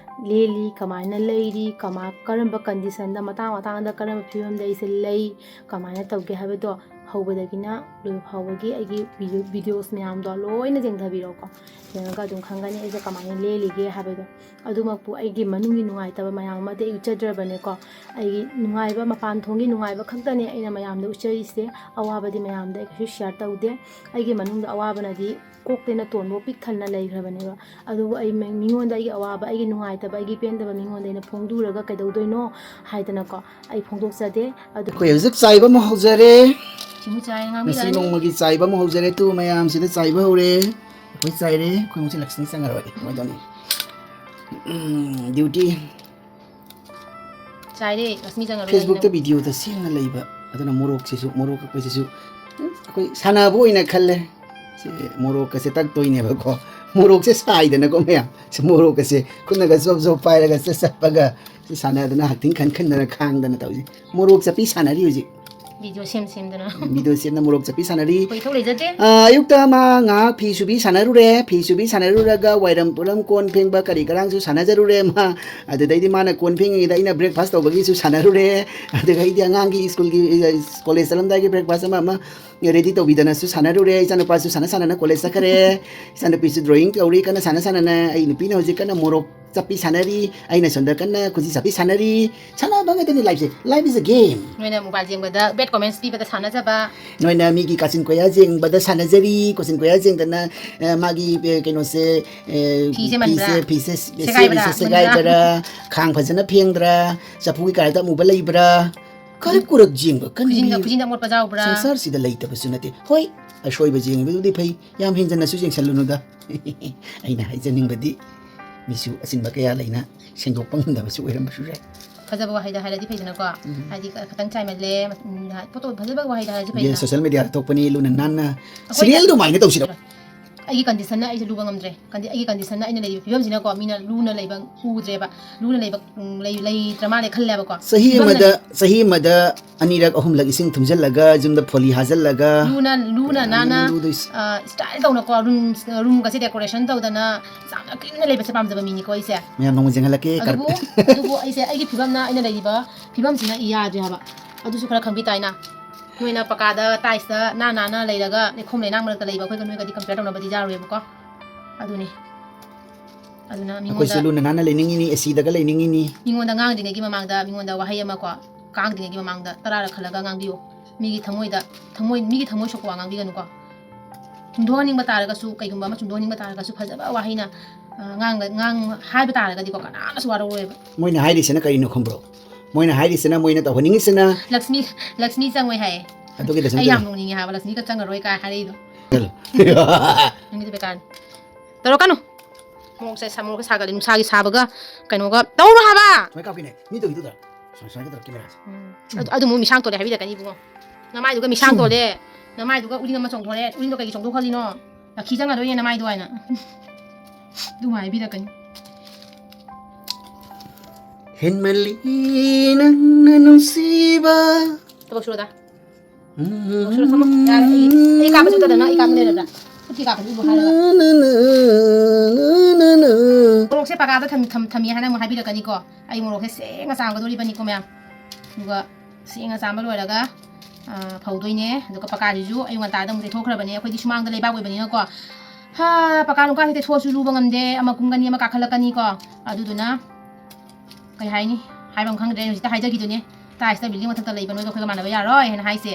ꯂꯦꯜꯂꯤ, ꯀꯃꯥꯏꯅ ꯂꯩꯔꯤ, ꯀꯃꯥ-, ꯀꯔꯝꯕ ꯀꯟꯗꯤꯁꯟꯗ, ꯃꯇꯥꯡ ꯃꯇꯥꯡꯗ ꯀꯔꯝꯕ ꯐꯤꯕꯝꯗ ꯑꯩꯁꯦ ꯂꯩ, ꯀꯃꯥꯏꯅ ꯇꯧꯒꯦ ꯍꯥꯏꯕꯗꯣ ꯍꯧꯕꯗꯒꯤꯅ ꯂꯣꯏꯕ ꯐꯥꯎꯕꯒꯤ ꯑꯩꯒꯤ ꯚꯤꯗꯤꯑꯣ, ꯚꯤꯗꯤꯑꯣꯁ ꯃꯌꯥꯝꯗꯣ ꯂꯣꯏꯅ ꯌꯦꯡꯊꯕꯤꯔꯛꯑꯣꯀꯣ꯫ ꯌꯦꯡꯉꯒ ꯑꯗꯨꯝ ꯈꯪꯒꯅꯤ ꯑꯩꯁꯦ ꯀꯃꯥꯏꯅ ꯂꯦꯜꯂꯤꯒꯦ ꯍꯥꯏꯕꯗꯣ꯫ ꯑꯗꯨꯃꯛꯄꯨ ꯑꯩꯒꯤ ꯃꯅꯨꯡꯒꯤ ꯅꯨꯡꯉꯥꯏꯇꯕ ꯃꯌꯥꯝ ꯑꯃꯗꯤ ꯑꯩ ꯎꯠꯆꯗ꯭ꯔꯕꯅꯦꯀꯣ꯫ ꯑꯩꯒꯤ ꯅꯨꯡꯉꯥꯏꯕ, ꯃꯄꯥꯟ ꯊꯣꯡꯒꯤ ꯅꯨꯡꯉꯥꯏꯕ ꯈꯛꯇꯅꯦ ꯑꯩꯅ ꯃꯌꯥꯝꯗ ꯎꯠꯆꯔꯤꯁꯦ꯫ ꯑꯋꯥꯕꯗꯤ ꯃꯌꯥꯝꯗ ꯑꯩ ꯀꯩꯁꯨ ꯁꯤꯌꯥꯔ ꯇꯧꯗꯦ꯫ ꯑꯩꯒꯤ ꯃꯅꯨꯡꯗ ꯑꯋꯥꯕꯅꯗꯤ ꯀꯣꯛꯇꯩꯅ ꯇꯣꯟꯕ ꯄꯤꯛ ꯊꯟꯅ ꯂꯩꯈ꯭ꯔꯕꯅꯦꯕ꯫ ꯑꯗꯨꯕꯨ ꯑꯩ ꯃꯤ-, ꯃꯤꯉꯣꯟꯗ ꯑꯩꯒꯤ ꯑꯋꯥꯕ, ꯑꯩꯒꯤ ꯄꯦꯟꯗꯕ ꯃꯤꯉꯣꯟꯗ ꯑꯩꯅ ꯐꯣꯡꯗꯣꯛꯎꯔꯒ ꯀꯩꯗꯧꯗꯣꯏꯅꯣ ꯍꯥꯏꯗꯅꯀꯣ, ꯑꯩ ꯐꯣꯡꯗꯣꯛꯆꯗꯦ꯫ ꯑꯗꯨ ꯑꯩꯈꯣꯏ ꯍꯧꯖꯤꯛ ꯆꯥꯏꯕ ꯑꯃ ꯍꯧꯖꯔꯦ꯫ ꯁꯤꯃꯨꯛ ꯆꯥꯏ, ꯉꯁꯤ ꯉꯥꯡꯕꯤꯔꯛꯑꯅꯤ꯫ ꯅꯣꯡꯃꯒꯤ ꯆꯥꯏꯕ ꯑꯃ ꯍꯧꯖꯔꯦ꯫ ꯇꯨ ꯃꯌꯥꯝꯁꯤꯗ ꯆꯥꯏꯕ ꯍꯧꯔꯦ꯫ ꯑꯩꯈꯣꯏ ꯆꯥꯏꯔꯦ꯫ ꯑꯩꯈꯣꯏ ꯉꯁꯤ ꯂꯛꯁꯃꯤ ꯆꯪꯉꯔꯣꯏ꯫ ꯀꯃꯥꯏꯅ ꯇꯧꯅꯤ? ꯎꯝ, ꯗ꯭ꯌꯨꯇꯤ꯫ ꯆꯥꯏꯔꯦ, ꯂꯛꯁꯃꯤ ꯆꯪꯉꯔꯣꯏ ꯐꯦꯁꯕꯨꯛꯇ ꯍꯥꯏꯅ꯫ ꯚꯤꯗꯤꯑꯣꯗ ꯁꯦꯡꯅ ꯂꯩꯕ꯫ ꯑꯗꯨꯅ ꯃꯣꯔꯣꯛꯁꯤꯁꯨ, ꯃꯣꯔꯣꯛ ꯀꯛꯄꯁꯤꯁꯨ, ꯎꯝ, ꯑꯩꯈꯣꯏ ꯁꯥꯟꯅꯕ ꯑꯣꯏꯅ ꯈꯜꯂꯦ꯫ ꯁꯤ ꯃꯣꯔꯣꯛꯀꯁꯦ ꯇꯛꯇꯣꯏꯅꯦꯕꯀꯣ꯫ ꯃꯣꯔꯣꯛꯁꯦ ꯁꯥꯏꯗꯅꯀꯣ ꯃꯌꯥꯝ꯫ ꯁꯤ ꯃꯣꯔꯣꯛꯀꯁꯦ ꯈꯨꯠꯅꯒ ꯖꯣꯞ ꯖꯣꯞ ꯄꯥꯏꯔꯒ ꯆꯠ-, ꯆꯠꯄꯒ ꯁꯤ ꯁꯥꯟꯅꯗꯅ ꯍꯛꯊꯤꯡ ꯈꯟ ꯈꯟꯗꯅ ꯈꯥꯡꯗꯅ ꯇꯧꯔꯤꯁꯦ꯫ ꯃꯣꯔꯣꯛ ꯆꯠꯄꯤ ꯁꯥꯟꯅꯔꯤ ꯍꯧꯖꯤꯛ꯫ ꯚꯤꯗꯤꯑꯣ ꯁꯦꯝ ꯁꯦꯝꯗꯅ꯫ ꯚꯤꯗꯤꯑꯣ ꯁꯦꯝꯅ ꯃꯣꯔꯣꯛ ꯆꯠꯄꯤ ꯁꯥꯟꯅꯔꯤ꯫ ꯑꯩꯈꯣꯏ ꯏꯊꯧ ꯂꯩꯖꯗꯦ꯫ ꯑ, ꯑꯌꯨꯛꯇ ꯃꯥ ꯉꯥꯏꯍꯥꯛ ꯐꯤ ꯁꯨꯕꯤ ꯁꯥꯟꯅꯔꯨꯔꯦ꯫ ꯐꯤ ꯁꯨꯕꯤ ꯁꯥꯟꯅꯔꯨꯔꯒ ꯋꯥꯏꯔꯝ ꯄꯨꯔꯝ ꯀꯣꯟ ꯐꯦꯡꯕ ꯀꯔꯤ ꯀꯔꯥꯡꯁꯨ ꯁꯥꯟꯅꯖꯔꯨꯔꯦ ꯃꯥ꯫ ꯑꯗꯨꯗꯩꯗꯤ ꯃꯥꯅ ꯀꯣꯟ ꯐꯦꯡꯉꯤꯉꯩꯗ ꯑꯩꯅ ꯕ꯭ꯔꯦꯛꯐꯥꯁ ꯇꯧꯕꯒꯤꯁꯨ ꯁꯥꯟꯅꯔꯨꯔꯦ꯫ ꯑꯗꯨꯗꯩꯗꯤ ꯑꯉꯥꯡꯒꯤ ꯁ꯭ꯀꯨꯜꯒꯤ, ꯑ, ꯀꯣꯂꯦꯖ ꯆꯠꯂꯝꯗꯥꯏꯒꯤ ꯕ꯭ꯔꯦꯛꯐꯥꯁ ꯑꯃ ꯑꯃ ꯔꯦꯗꯤ ꯇꯧꯕꯤꯗꯅꯁꯨ ꯁꯥꯟꯅꯔꯨꯔꯦ꯫ ꯏꯆꯥꯅꯨꯄꯥꯁꯨ ꯁꯥꯟꯅ ꯁꯥꯟꯅꯅ ꯀꯣꯂꯦꯖ ꯆꯠꯈꯔꯦ꯫ ꯏꯆꯥꯅꯨꯄꯤꯁꯨ ꯗ꯭ꯔꯣꯌꯤꯡ ꯇꯧꯔꯤ ꯀꯟꯅ ꯁꯥꯟꯅ ꯁꯥꯟꯅꯅ꯫ ꯑꯩ ꯅꯨꯄꯤꯅ ꯍꯧꯖꯤꯛ ꯀꯟꯅ ꯃꯣꯔꯣꯛ ꯆꯞꯄꯤ ꯁꯥꯟꯅꯔꯤ, ꯑꯩꯅ ꯁꯣꯝꯗ ꯀꯟꯅ ꯈꯨꯖꯤ ꯆꯞꯄꯤ ꯁꯥꯟꯅꯔꯤ꯫ ꯁꯥꯟꯅꯕ ꯉꯥꯛꯇꯅꯤ life say, life is a game꯫ ꯅꯣꯏꯅ mobile ꯌꯦꯡꯕꯗ bad comments ꯄꯤꯕꯗ ꯁꯥꯟꯅꯖꯕ꯫ ꯅꯣꯏꯅ ꯃꯤꯒꯤ ꯀꯥꯆꯤꯟ ꯀꯣꯌꯥ ꯌꯦꯡꯕꯗ ꯁꯥꯟꯅꯖꯔꯤ, ꯀꯥꯆꯤꯟ ꯀꯣꯌꯥ ꯌꯦꯡꯗꯅ, ꯑ, ꯃꯥꯒꯤ, ꯑ, ꯀꯩꯅꯣꯁꯦ, ꯑ, ꯐꯤꯁꯦ ꯃꯟꯕ꯭ꯔꯥ? ꯐꯤꯁꯦ, ꯐꯤꯁꯦ, ꯁꯦꯒꯥꯏꯕ꯭ꯔꯥ? ꯁꯦꯒꯥꯏꯕ꯭ꯔꯥ? ꯃꯟꯕ꯭ꯔꯥ? ꯈꯥꯡ ꯐꯖꯅ ꯐꯦꯡꯗ꯭ꯔꯥ? ꯆꯐꯨꯒꯤ ꯀꯥꯔꯛꯇ ꯑꯃꯨꯕ ꯂꯩꯕ꯭ꯔꯥ? ꯀꯔꯛ ꯀꯨꯔꯛ ꯌꯦꯡꯕ ꯀꯟꯕꯤ ꯈꯨꯖꯤꯟꯗ, ꯈꯨꯖꯤꯟꯗ ꯑꯃꯣꯠꯄ ꯌꯥꯎꯕ꯭ꯔꯥ? ꯁꯪꯁꯥꯔꯁꯤꯗ ꯂꯩꯇꯕꯁꯨ ꯅꯠꯇꯦ꯫ ꯍꯣꯏ, ꯑꯁꯣꯏꯕ ꯌꯦꯡꯕꯗꯨꯗꯤ ꯐꯩ, ꯌꯥꯝ ꯍꯦꯟꯖꯟꯅꯁꯨ ꯌꯦꯡꯁꯜꯂꯨꯅꯨꯗ꯫ ꯑꯩꯅ ꯍꯥꯏꯖꯅꯤꯡꯕꯗꯤ, ꯃꯤꯁꯨ ꯑꯁꯤꯟꯕ ꯀꯌꯥ ꯂꯩꯅ ꯁꯦꯡꯗꯣꯛꯄ ꯉꯝꯗꯕꯁꯨ ꯑꯣꯏꯔꯝꯕꯁꯨ ꯌꯥꯏ꯫ ꯐꯖꯕ ꯋꯥꯍꯩꯗ ꯍꯥꯏꯔꯗꯤ ꯐꯩꯗꯅꯀꯣ꯫ ꯎꯝ꯫ ꯍꯥꯏꯗꯤ, ꯈ-, ꯈꯇꯪ ꯆꯥꯏꯃꯜꯂꯦ, ꯎꯝ, ꯐꯣꯇꯣ ꯐꯖꯕ ꯋꯥꯍꯩꯗ ꯍꯥꯏꯔꯗꯤ ꯐꯩꯗꯅ꯫ Social media ꯗ ꯊꯣꯛꯄꯅꯤ, ꯂꯨꯅ ꯅꯥꯟꯅ꯫ ꯑꯩꯈꯣꯏꯅ serial ꯗꯨꯃꯥꯏꯅ ꯇꯧꯁꯤꯔꯣ? ꯑꯩꯒꯤ condition ꯅ ꯑꯩꯁꯦ ꯂꯨꯕ ꯉꯝꯗ꯭ꯔꯦ꯫ ꯀꯟꯗꯤ-, ꯑꯩꯒꯤ condition ꯅ ꯑꯩꯅ ꯂꯩꯔꯤꯕ ꯐꯤꯕꯝꯁꯤꯅꯀꯣ, ꯃꯤꯅ ꯂꯨꯅ ꯂꯩꯕ ꯎꯗ꯭ꯔꯦꯕ꯫ ꯂꯨꯅ ꯂꯩꯕ, ꯎꯝ, ꯂꯩ-, ꯂꯩꯇ꯭ꯔ ꯃꯥꯜꯂꯦ ꯈꯜꯂꯦꯕꯀꯣ꯫ ꯆꯍꯤ ꯐꯤꯕꯝꯅ ꯑꯃꯗ, ꯆꯍꯤ ꯑꯃꯗ ꯑꯅꯤꯔꯛ, ꯑꯍꯨꯝꯂꯛ ꯏꯁꯤꯡ ꯊꯨꯝꯖꯤꯜꯂꯒ, ꯌꯨꯝꯗ ꯐꯣꯂꯤ ꯍꯥꯖꯤꯜꯂꯒ, ꯂꯨꯅ, ꯂꯨꯅ ꯀꯌꯥꯝ ꯅꯥꯟꯅ, ꯂꯨꯗꯣꯏꯁꯦ? ꯑ, style ꯇꯧꯅꯀꯣ, room, room ꯒꯁꯦ decoration ꯇꯧꯗꯅ, ꯌꯥꯝꯅ clean ꯅ ꯂꯩꯕꯁꯦ ꯄꯥꯝꯖꯕ ꯃꯤꯅꯤꯀꯣ ꯑꯩꯁꯦ꯫ ꯃꯌꯥꯝ ꯅꯣꯡꯃ ꯌꯦꯡꯍꯜꯂꯛꯀꯦ, ꯑꯗꯨꯕꯨ, carpet꯫ ꯑꯗꯨꯕꯨ ꯑꯩꯁꯦ, ꯑꯩꯒꯤ ꯐꯤꯕꯝꯅ, ꯑꯩꯅ ꯂꯩꯔꯤꯕ ꯐꯤꯕꯝꯁꯤꯅ ꯌꯥꯗ꯭ꯔꯦ ꯍꯥꯏꯕ꯫ ꯑꯗꯨꯁꯨ ꯈꯔ ꯈꯪꯕꯤ ꯇꯥꯏꯅ꯫ ꯅꯣꯏꯅ ꯄꯀꯥꯗ, tiles ꯇ ꯅꯥꯟ ꯅꯥꯟꯅ ꯂꯩꯔꯒ, ꯂꯩꯈꯣꯝ ꯂꯩꯅꯥꯡ ꯃꯔꯛꯇ ꯂꯩꯕ ꯑꯩꯈꯣꯏꯒ ꯅꯣꯏꯒꯗꯤ compare ꯇꯧꯅꯕꯗꯤ ꯌꯥꯔꯣꯏꯕꯀꯣ꯫ ꯑꯗꯨꯅꯤ꯫ ꯑꯗꯨꯅ ꯑꯩꯈꯣꯏꯁꯨ ꯃꯤꯉꯣꯟꯗ, ꯂꯨꯅ ꯅꯥꯟꯅ ꯂꯩꯅꯤꯡꯉꯤꯅꯤ, AC ꯗꯒ ꯂꯩꯅꯤꯡꯉꯤꯅꯤ꯫ ꯃꯤꯉꯣꯟꯗ ꯉꯥꯡꯗ꯭ꯔꯤꯉꯩꯒꯤ ꯃꯃꯥꯡꯗ, ꯃꯤꯉꯣꯟꯗ ꯋꯥꯍꯩ ꯑꯃ ꯀꯣ, ꯉꯥꯡꯗ꯭ꯔꯤꯉꯩꯒꯤ ꯃꯃꯥꯡꯗ ꯇꯔꯥꯔꯛ ꯈꯜꯂꯒ ꯉꯥꯡꯕꯤꯌꯨ꯫ ꯃꯤꯒꯤ ꯊꯃꯣꯏꯗ, ꯊꯃꯣꯏ, ꯃꯤꯒꯤ ꯊꯃꯣꯏ ꯁꯣꯛꯄ ꯋꯥ ꯉꯥꯡꯕꯤꯒꯅꯨꯀꯣ꯫ ꯆꯨꯝꯊꯣꯛꯍꯟꯅꯤꯡꯕ ꯇꯥꯔꯒꯁꯨ, ꯀꯩꯒꯨꯝꯕ ꯑꯃ ꯆꯨꯝꯊꯣꯛꯍꯟꯅꯤꯡꯕ ꯇꯥꯔꯒꯁꯨ, ꯐꯖꯕ ꯋꯥꯍꯩꯅ, ꯑ, ꯉꯥꯡ-, ꯉꯥꯡ-, ꯍꯥꯏꯕ ꯇꯥꯔꯒꯗꯤꯀꯣ, ꯀꯅꯥꯅꯁꯨ ꯋꯥꯔꯧꯔꯣꯏꯕ꯫ ꯃꯣꯏꯅ ꯍꯥꯏꯔꯤꯁꯤꯅ ꯀꯔꯤꯅꯣ ꯈꯪꯕ꯭ꯔꯣ? ꯃꯣꯏꯅ ꯍꯥꯏꯔꯤꯁꯤꯅ, ꯃꯣꯏꯅ ꯇꯧꯍꯟꯅꯤꯡꯉꯤꯁꯤꯅ ꯂꯛꯁꯃꯤ, ꯂꯛꯁꯃꯤ ꯆꯪꯉꯣꯏ ꯍꯥꯏꯌꯦ꯫ ꯑꯗꯨꯒꯤꯗ ꯁꯨꯝ ꯑꯩ ꯌꯥꯝ ꯆꯠꯂꯣ꯫ ꯅꯣꯛꯅꯤꯡꯉꯦ ꯍꯥꯏꯕ, ꯂꯛꯁꯃꯤꯒ ꯆꯪꯉꯔꯣꯏ ꯀꯥꯏ ꯍꯥꯏꯔꯛꯏꯗꯣ꯫ ꯆꯠꯂꯣ꯫ ꯅꯪꯒꯤꯗꯤ ꯕꯦꯀꯥꯔꯅꯤ꯫ ꯇꯧꯔꯛꯀꯅꯨ꯫ ꯃꯣꯔꯣꯛꯁꯦ ꯁꯥ-, ꯃꯣꯔꯣꯛꯁꯦ ꯁꯥꯒꯠꯂꯦ, ꯅꯨꯡꯁꯥꯒꯤ ꯁꯥꯕꯒ ꯀꯩꯅꯣꯒ ꯇꯧꯔꯣ ꯍꯥꯏꯕ꯫ ꯁꯨꯃꯥꯏꯅ ꯀꯥꯞꯀꯦꯅꯦ, ꯃꯤ ꯇꯧꯔꯤꯗꯨꯗ꯫ ꯁꯨꯃꯥꯏ-, ꯁꯨꯃꯥꯏꯅ ꯇꯧꯔ camera ꯁꯦ꯫ ꯎꯝ꯫ ꯑꯗꯨ, ꯑꯗꯨ ꯑꯃꯨꯛ ꯃꯤꯁꯥꯡ ꯇꯣꯜꯂꯦ ꯍꯥꯏꯕꯤꯔꯛꯀꯅꯤ ꯏꯕꯨꯡꯉꯣ꯫ ꯅꯃꯥꯏꯗꯨꯒ ꯃꯤꯁꯥꯡ ꯆꯨꯝ꯫ ꯇꯣꯜꯂꯦ, ꯅꯃꯥꯏꯗꯨꯒ ꯎꯔꯤꯡ ꯑꯃ ꯆꯣꯡꯊꯣꯔꯛꯑꯦ, ꯎꯔꯤꯡꯗꯣ ꯀꯩꯒꯤ ꯆꯣꯡꯊꯣꯛꯍꯜꯂꯤꯅꯣ? ꯔꯥꯈꯤ ꯆꯪꯉꯗꯣꯏꯅꯦ ꯅꯃꯥꯏꯗꯣ ꯍꯥꯏꯅ꯫ ꯑꯗꯨꯃꯥꯏ ꯍꯥꯏꯕꯤꯔꯛꯀꯅꯤ꯫ ꯍꯦꯟꯃꯜꯂꯤ ꯅꯪꯅ ꯅꯨꯡꯁꯤꯕ꯫ ꯊꯕꯛ ꯁꯨꯔꯣꯗ꯫ ꯊꯕꯛ ꯁꯨꯔꯣ, ꯊꯝꯃꯣ꯫ ꯌꯥꯔꯦ, ꯑꯩ, ꯑꯩ ꯀꯥꯞꯄꯁꯨ ꯇꯗꯅ, ꯑꯩ ꯀꯥꯞꯄ ꯂꯩꯔꯕ꯭ꯔꯥ? ꯈꯨꯠꯀꯤ ꯀꯥꯞꯄꯁꯨ ꯎꯕ꯭ꯔꯣ ꯍꯥꯏꯔꯒ꯫ ꯃꯣꯔꯣꯛꯁꯦ ꯄꯀꯥꯗ ꯊꯝ-, ꯊꯝ-, ꯊꯝꯃꯤ ꯍꯥꯏꯅ ꯑꯃꯨꯛ ꯍꯥꯏꯕꯤꯔꯛꯀꯅꯤꯀꯣ꯫ ꯑꯩ ꯃꯣꯔꯣꯛꯁꯦ ꯁꯦꯡꯅ ꯆꯥꯝꯒꯗꯣꯔꯤꯕꯅꯤꯀꯣ ꯃꯌꯥꯝ꯫ ꯑꯗꯨꯒ ꯁꯦꯡꯅ ꯆꯥꯝꯕ ꯂꯣꯏꯔꯒ, ꯑ, ꯐꯧꯗꯣꯏꯅꯦ꯫ ꯑꯗꯨꯒ ꯄꯀꯥꯁꯤꯁꯨ ꯑꯌꯨꯛ ꯉꯟꯇꯥꯗ ꯑꯃꯨꯛ ꯇꯩꯊꯣꯛꯈ꯭ꯔꯕꯅꯦ꯫ ꯑꯩꯈꯣꯏꯗꯤ ꯁꯨꯃꯥꯡꯗ ꯂꯩꯕꯥꯛ ꯑꯣꯏꯕꯅꯤꯅꯀꯣ, ꯍꯥ, ꯄꯀꯥ ꯅꯨꯡꯀꯥꯁꯦ ꯇꯩꯊꯣꯛꯑꯁꯨ ꯂꯨꯕ ꯉꯝꯗꯦ, ꯑꯃ ꯀꯨꯝꯒꯅꯤ, ꯑꯃ ꯀꯥꯈꯠꯂꯛꯀꯅꯤꯀꯣ꯫ ꯑꯗꯨꯗꯨꯅ ꯀꯩ ꯍꯥꯏꯅꯤ, ꯍꯥꯏꯐꯝ ꯈꯪꯗ꯭ꯔꯦ꯫ ꯑꯩꯅ ꯍꯧꯖꯤꯛꯇ ꯍꯥꯏꯖꯈꯤꯗꯨꯅꯦ, ꯇꯥꯏꯁꯇ building ꯃꯊꯛꯇ ꯂꯩꯕ ꯅꯣꯏꯒ ꯑꯩꯈꯣꯏꯒ ꯃꯥꯟꯅꯕ ꯌꯥꯔꯣꯏ ꯍꯥꯏꯅ ꯍꯥꯏꯁꯦ꯫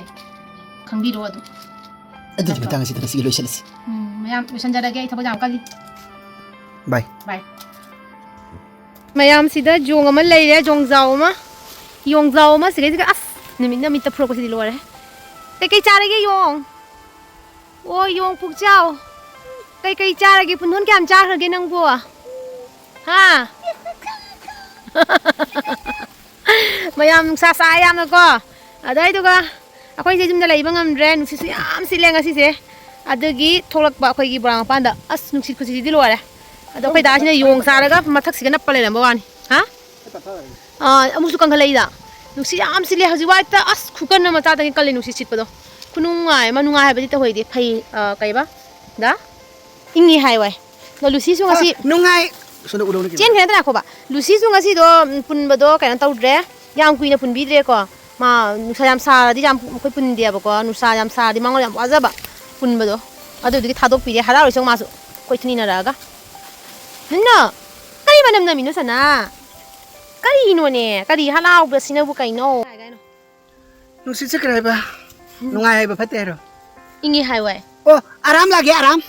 ꯈꯪꯕꯤꯔꯣ ꯑꯗꯨꯝ꯫ ꯑꯗꯨꯒꯤ ꯃꯇꯥꯡ ꯑꯁꯤꯗ ꯉꯁꯤꯒꯤ ꯂꯣꯏꯁꯤꯜꯂꯁꯤ꯫ ꯎꯝ, ꯃꯌꯥꯝ ꯂꯣꯏꯁꯤꯟꯖꯔꯒꯦ, ꯑꯩ ꯊꯕꯛ ꯌꯥꯝ ꯀꯜꯂꯤ꯫ Bye꯫ Bye꯫ ꯃꯌꯥꯝꯁꯤꯗ ꯌꯣꯡ ꯑꯃ ꯂꯩꯔꯦ, ꯌꯣꯡꯖꯥꯎ ꯑꯃ꯫ ꯌꯣꯡꯖꯥꯎ ꯑꯃ ꯁꯤꯗꯩꯁꯤꯗ, ꯑꯁ, ꯅꯨꯃꯤꯠꯅ ꯃꯤꯠꯇ ꯐꯨꯔꯛꯄꯁꯤꯗꯤ ꯂꯣꯏꯔꯦ꯫ ꯀꯩꯀꯩ ꯆꯥꯔꯒꯦ ꯌꯣꯡ? ꯑꯣ, ꯌꯣꯡ ꯄꯨꯛꯆꯥꯎ꯫ ꯀꯩꯀꯩ ꯆꯥꯔꯒꯦ? ꯄꯨꯟꯗꯣꯟ ꯀꯌꯥꯝ ꯆꯥꯈ꯭ꯔꯒꯦ ꯅꯪꯕꯨ? ꯍꯥ? ꯃꯌꯥꯝ ꯅꯨꯡꯁꯥ ꯁꯥꯏ ꯌꯥꯝꯅꯀꯣ꯫ ꯑꯗꯩꯗꯨꯒ ꯑꯩꯈꯣꯏꯁꯦ ꯌꯨꯝꯗ ꯂꯩꯕ ꯉꯝꯗ꯭ꯔꯦ, ꯅꯨꯡꯁꯤꯠꯁꯨ ꯌꯥꯝ ꯁꯤꯠꯂꯦ ꯉꯁꯤꯁꯦ꯫ ꯑꯗꯨꯒꯤ ꯊꯣꯛꯂꯛꯄ ꯑꯩꯈꯣꯏꯒꯤ ꯕꯣꯔꯥ ꯃꯄꯥꯟꯗ꯫ ꯑꯁ, ꯅꯨꯡꯁꯤꯠ ꯈꯨꯁꯤꯠꯁꯤꯗꯤ ꯂꯣꯏꯔꯦ꯫ ꯑꯗꯣ ꯑꯩꯈꯣꯏ ꯗꯥꯁꯤꯅ ꯌꯣꯡ ꯆꯥꯔꯒ ꯃꯊꯛꯁꯤꯒ ꯅꯞꯄ ꯂꯩꯔꯝꯕ ꯋꯥꯅꯤ꯫ ꯍꯥ? ꯑꯥ, ꯑꯃꯨꯛꯁꯨ ꯀꯟꯈꯠꯂꯛꯏꯗ꯫ ꯅꯨꯡꯁꯤꯠ ꯌꯥꯝ ꯁꯤꯠꯂꯦ ꯍꯧꯖꯤꯛ ꯋꯥꯏꯇ꯫ ꯑꯁ, ꯈꯨꯀꯟ ꯑꯃ ꯆꯥꯗꯒꯤ ꯀꯜꯂꯤ ꯅꯨꯡꯁꯤꯠ ꯁꯤꯠꯄꯗꯣ꯫ ꯈꯨꯅꯨꯡꯉꯥꯏ ꯑꯃ, ꯅꯨꯡꯉꯥꯏ ꯍꯥꯏꯕꯗꯤ ꯇꯧꯍꯩꯗꯦ꯫ ꯐꯩ, ꯑꯥ, ꯀꯩꯕ? ꯗꯥ? ꯏꯪꯉꯤ ꯍꯥꯏ ꯋꯥꯏ꯫ ꯑꯗꯣ ꯂꯨꯁꯤꯁꯨ ꯉꯁꯤ ꯑ, ꯅꯨꯡꯉꯥꯏ꯫ ꯁꯣꯝꯗ ꯎꯔꯧꯅ ꯀꯩꯅꯣ꯫ ꯆꯦꯟꯈ꯭ꯔꯦ ꯅꯠꯇ꯭ꯔꯥ ꯈꯣꯕ? ꯂꯨꯁꯤꯁꯨ ꯉꯁꯤꯗꯣ, ꯎꯝ, ꯄꯨꯟꯕꯗꯣ ꯀꯩꯅꯣ ꯇꯧꯗ꯭ꯔꯦ꯫ ꯌꯥꯝ ꯀꯨꯏꯅ ꯄꯨꯟꯕꯤꯗ꯭ꯔꯦꯀꯣ꯫ ꯃꯥ ꯅꯨꯡꯁꯥ ꯌꯥꯝ ꯁꯥꯔꯗꯤ ꯌꯥꯝ ꯑꯩꯈꯣꯏ ꯄꯨꯟꯗꯦꯕꯀꯣ꯫ ꯅꯨꯡꯁꯥ ꯌꯥꯝ ꯁꯥꯔꯗꯤ ꯃꯉꯣꯟꯗ ꯌꯥꯝ ꯋꯥꯖꯕ ꯄꯨꯟꯕꯗꯣ꯫ ꯑꯗꯨꯗꯨꯒꯤ ꯊꯥꯗꯣꯛꯄꯤꯔꯦ꯫ ꯍꯔꯥꯎꯔꯤꯁꯦ ꯃꯥꯁꯨ꯫ ꯑꯩꯈꯣꯏ ꯊꯨꯅꯤꯅꯔꯛꯑꯒ꯫ ꯅꯪꯅ ꯀꯔꯤ ꯃꯅꯝ ꯅꯝꯃꯤꯅꯣ ꯁꯅꯥ? ꯀꯔꯤꯅꯣꯅꯦ? ꯀꯔꯤ ꯍꯔꯥꯎꯕꯁꯤꯅꯕꯨ ꯀꯩꯅꯣ? ꯅꯨꯡꯁꯤꯠ ꯆꯠꯈ꯭ꯔꯦ ꯍꯥꯏꯕ꯫ ꯅꯨꯡꯉꯥꯏ ꯍꯥꯏꯕ ꯐꯠꯇꯦ ꯍꯥꯏꯔꯣ? ꯏꯪꯉꯤ ꯍꯥꯏ ꯋꯥꯏ꯫ ꯑꯣ, ꯑꯔꯥꯝ ꯂꯥꯛꯑꯦ, ꯑꯔꯥꯝ꯫